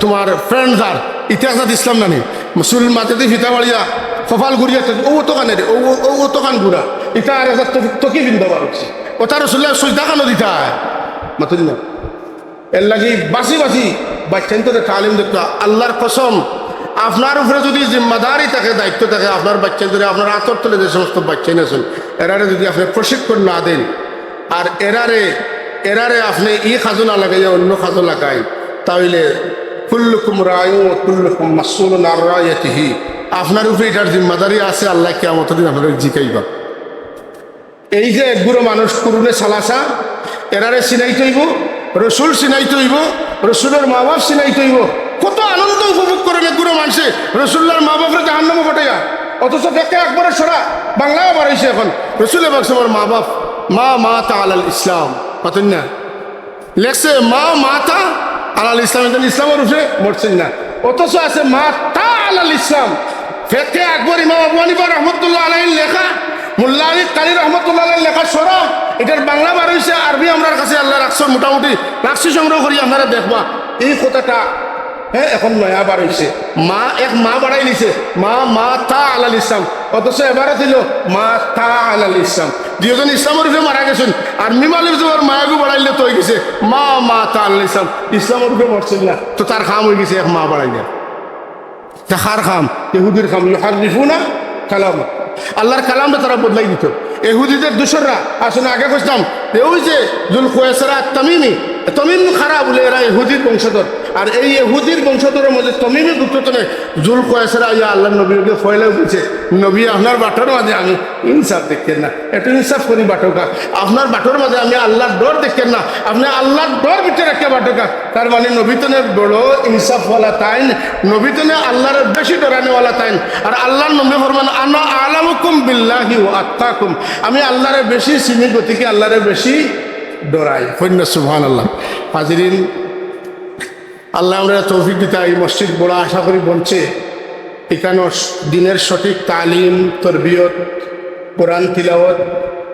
তুমার pant যার, ইটা একটা ইসলাম না নি? চুল মাথাদি ফিতা বাড়িয়া, কপাল ঘুরিয়া, ও অতখান রে, ও, ও, ও অতখান ঘুরা। ইটা আর একটা টুপি, টুপি পিন্দা বার অইছে। ওটা রসুলুল্লাহ সইজদা খানো দিতা অয়। মাতুন না। এর লাগি বাঁচি বাঁচি বাচ্চাইন্তরে তালিম দিতা। আল্লাহর কসম, আপনার উপরে যদি জিম্মাদারি থাকে, দায়িত্ব থাকে, আপনার বাচ্চাইন্তরে, আপনার আতর তলে যে সমস্ত বাচ্চাইন আছইন, এরারে যদি আপনে প্রশিক্ষণ না দেইন, আর এরারে, এরারে আপনে ই কাজো না লাগাইয়া অন্য কাজো লাগাইন, তাইলে "কুল্লুকুম রাইন ওয়া কুল্লুকুম মাসউলুন আন রাইয়াতিহি", আপনার উপরে ইটার জিম্মাদারি আছে, আল্লায় কিয়ামতর দিন আপনারে জিকাইবা। এই যে এক গুরু মানুষ কুরুনে সালাসা, এরারে চিনাইতে অইবো, রসুল চিনাইতে অইবো, রসুলর মা বাপ চিনাইতে অইবো। কত আনন্দ উপভোগ করইন এক গুরু মানষে রসুলুল্লাহর মা বাপরে জাহান্নামো পাঠাইয়া। অথচ ফেকে আকবরর সরা বাংলায় বার অইছে অখন, রসুল পাক সাল্লাল্লাহু আলাইহি ওয়াসাল্লামর মা বাপ, "মা মাতা আলাল ইসলাম", মাতুন না? লেখছে, "মা মাতা আলাল ইসলাম", ইসলামর উপরে মরছইন না। অথচ আছে, "মাতা আলাল ইসলাম।" ফেকে আকবর ইমাম আবু হানিফা রহমতুল্লাহ আলাইহির লেখা, মোল্লা আলী কারি রহমতুল্লাহ আলাইহির লেখা সরা, ইটার বাংলা বার অইছে, আরবি আমরার কাছে আল্লায় রাখছইন, মোটামুটি রাখছি সংগ্রহ করি, আপনারা দেখবা। এই কথাটা, হ্যাঁ, অখন নয়া বার অইছে, মা, এক মা বাড়াই নিছে, "মা মাতা আলাল ইসলাম", অথচ এবারও ছিল, "মাতা আলাল ইসলাম।" দুইজন ইসলামর উপরে মারা গেছইন, আর মিম আলিফ জবর মায়াগু বাড়াইলে তো অইগেছে, "মা মাতা আলাল ইসলাম", ইসলামর উপরে মরছইন না, তো তার কাম অইগেছে এক মা বাড়াইয়া। তা কার কাম? ইহুদির কাম। ইউহাররিফুনা কালাম। আল্লাহর কালামরে তারা বদলাই দিত। ইহুদিদের দোসররা, আসলে আগে কইতাম যে ওই যে জুল খুয়াইসিরা আত-তামিমি, তমিম খারা বুলে, এরা ইহুদির বংশধর। আর এই ইহুদির বংশধরর মাঝে তমিমি গোত্র তনে জুল কয়েসরা আইয়া আল্লাহর নবীর লগে ফয়লা উঠছে, "নবী, আপনার বাটর মাঝে আমি ইনসাফ দেখি না, একটু ইনসাফ করি বাটকা, আপনার বাটর মাঝে আমি আল্লাহর ডর দেখি না, আপনে আল্লাহর ডর ভিতরে রাখিয়া বাটকা।" তার মানে নবী তনে বড় ইনসাফওয়ালা তাইন, নবী তনে আল্লাহরে বেশি ডরানেওয়ালা তাইন। আর আল্লাহর নবী ফরমান, "আনা আলামুকুম বিল্লাহি ওয়া আতকাকুম।" আমি আল্লাহরে বেশি চিনি, গতিকে আল্লাহরে বেশি ডরাই। কইন না সুবহানাল্লাহ। হাজিরিন, আল্লাহ আমরারে তৌফিক দিতা, এই মসজিদ বড় আশা করি বনছে, ইখানো দিনের সঠিক তালিম, তরবিয়ত, কোরআন তিলাওয়াত,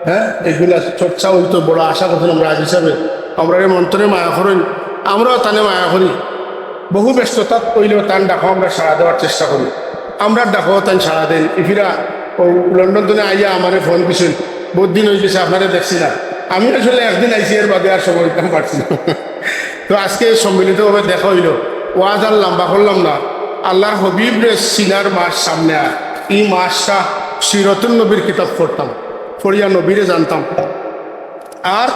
হ্যাঁ, এগুলা চর্চা অইতো বড় আশা করছিলাম আমরা আজ হিসাবে। আমরারে মন তনে মায়া করইন, আমরাও তানে মায়া করি। বহু ব্যস্ততা অইলেও তান ডাকো আমরা সাড়া দেওয়ার চেষ্টা করি, আমরার ডাকো তান সাড়া দেইন। ইফিরা ও লন্ডন তনে আইয়া আমারে ফোন দিছইন, "বহুত দিন অই গেছে, আপনারে দেখছি না।" আমি আসলে একদিন আইছি, এর বাদে আর সময় দিতাম পারছি না। তো আজকে সম্মিলিতভাবে দেখা অইলো, ওয়াজ আর লম্বা করলাম না। আল্লাহর হাবিবরে চিনার মাস সামনে, আর ই মাসটা সিরাতুন নবীর কিতাব পড়তাম, পড়িয়া নবীরে জানতাম। আর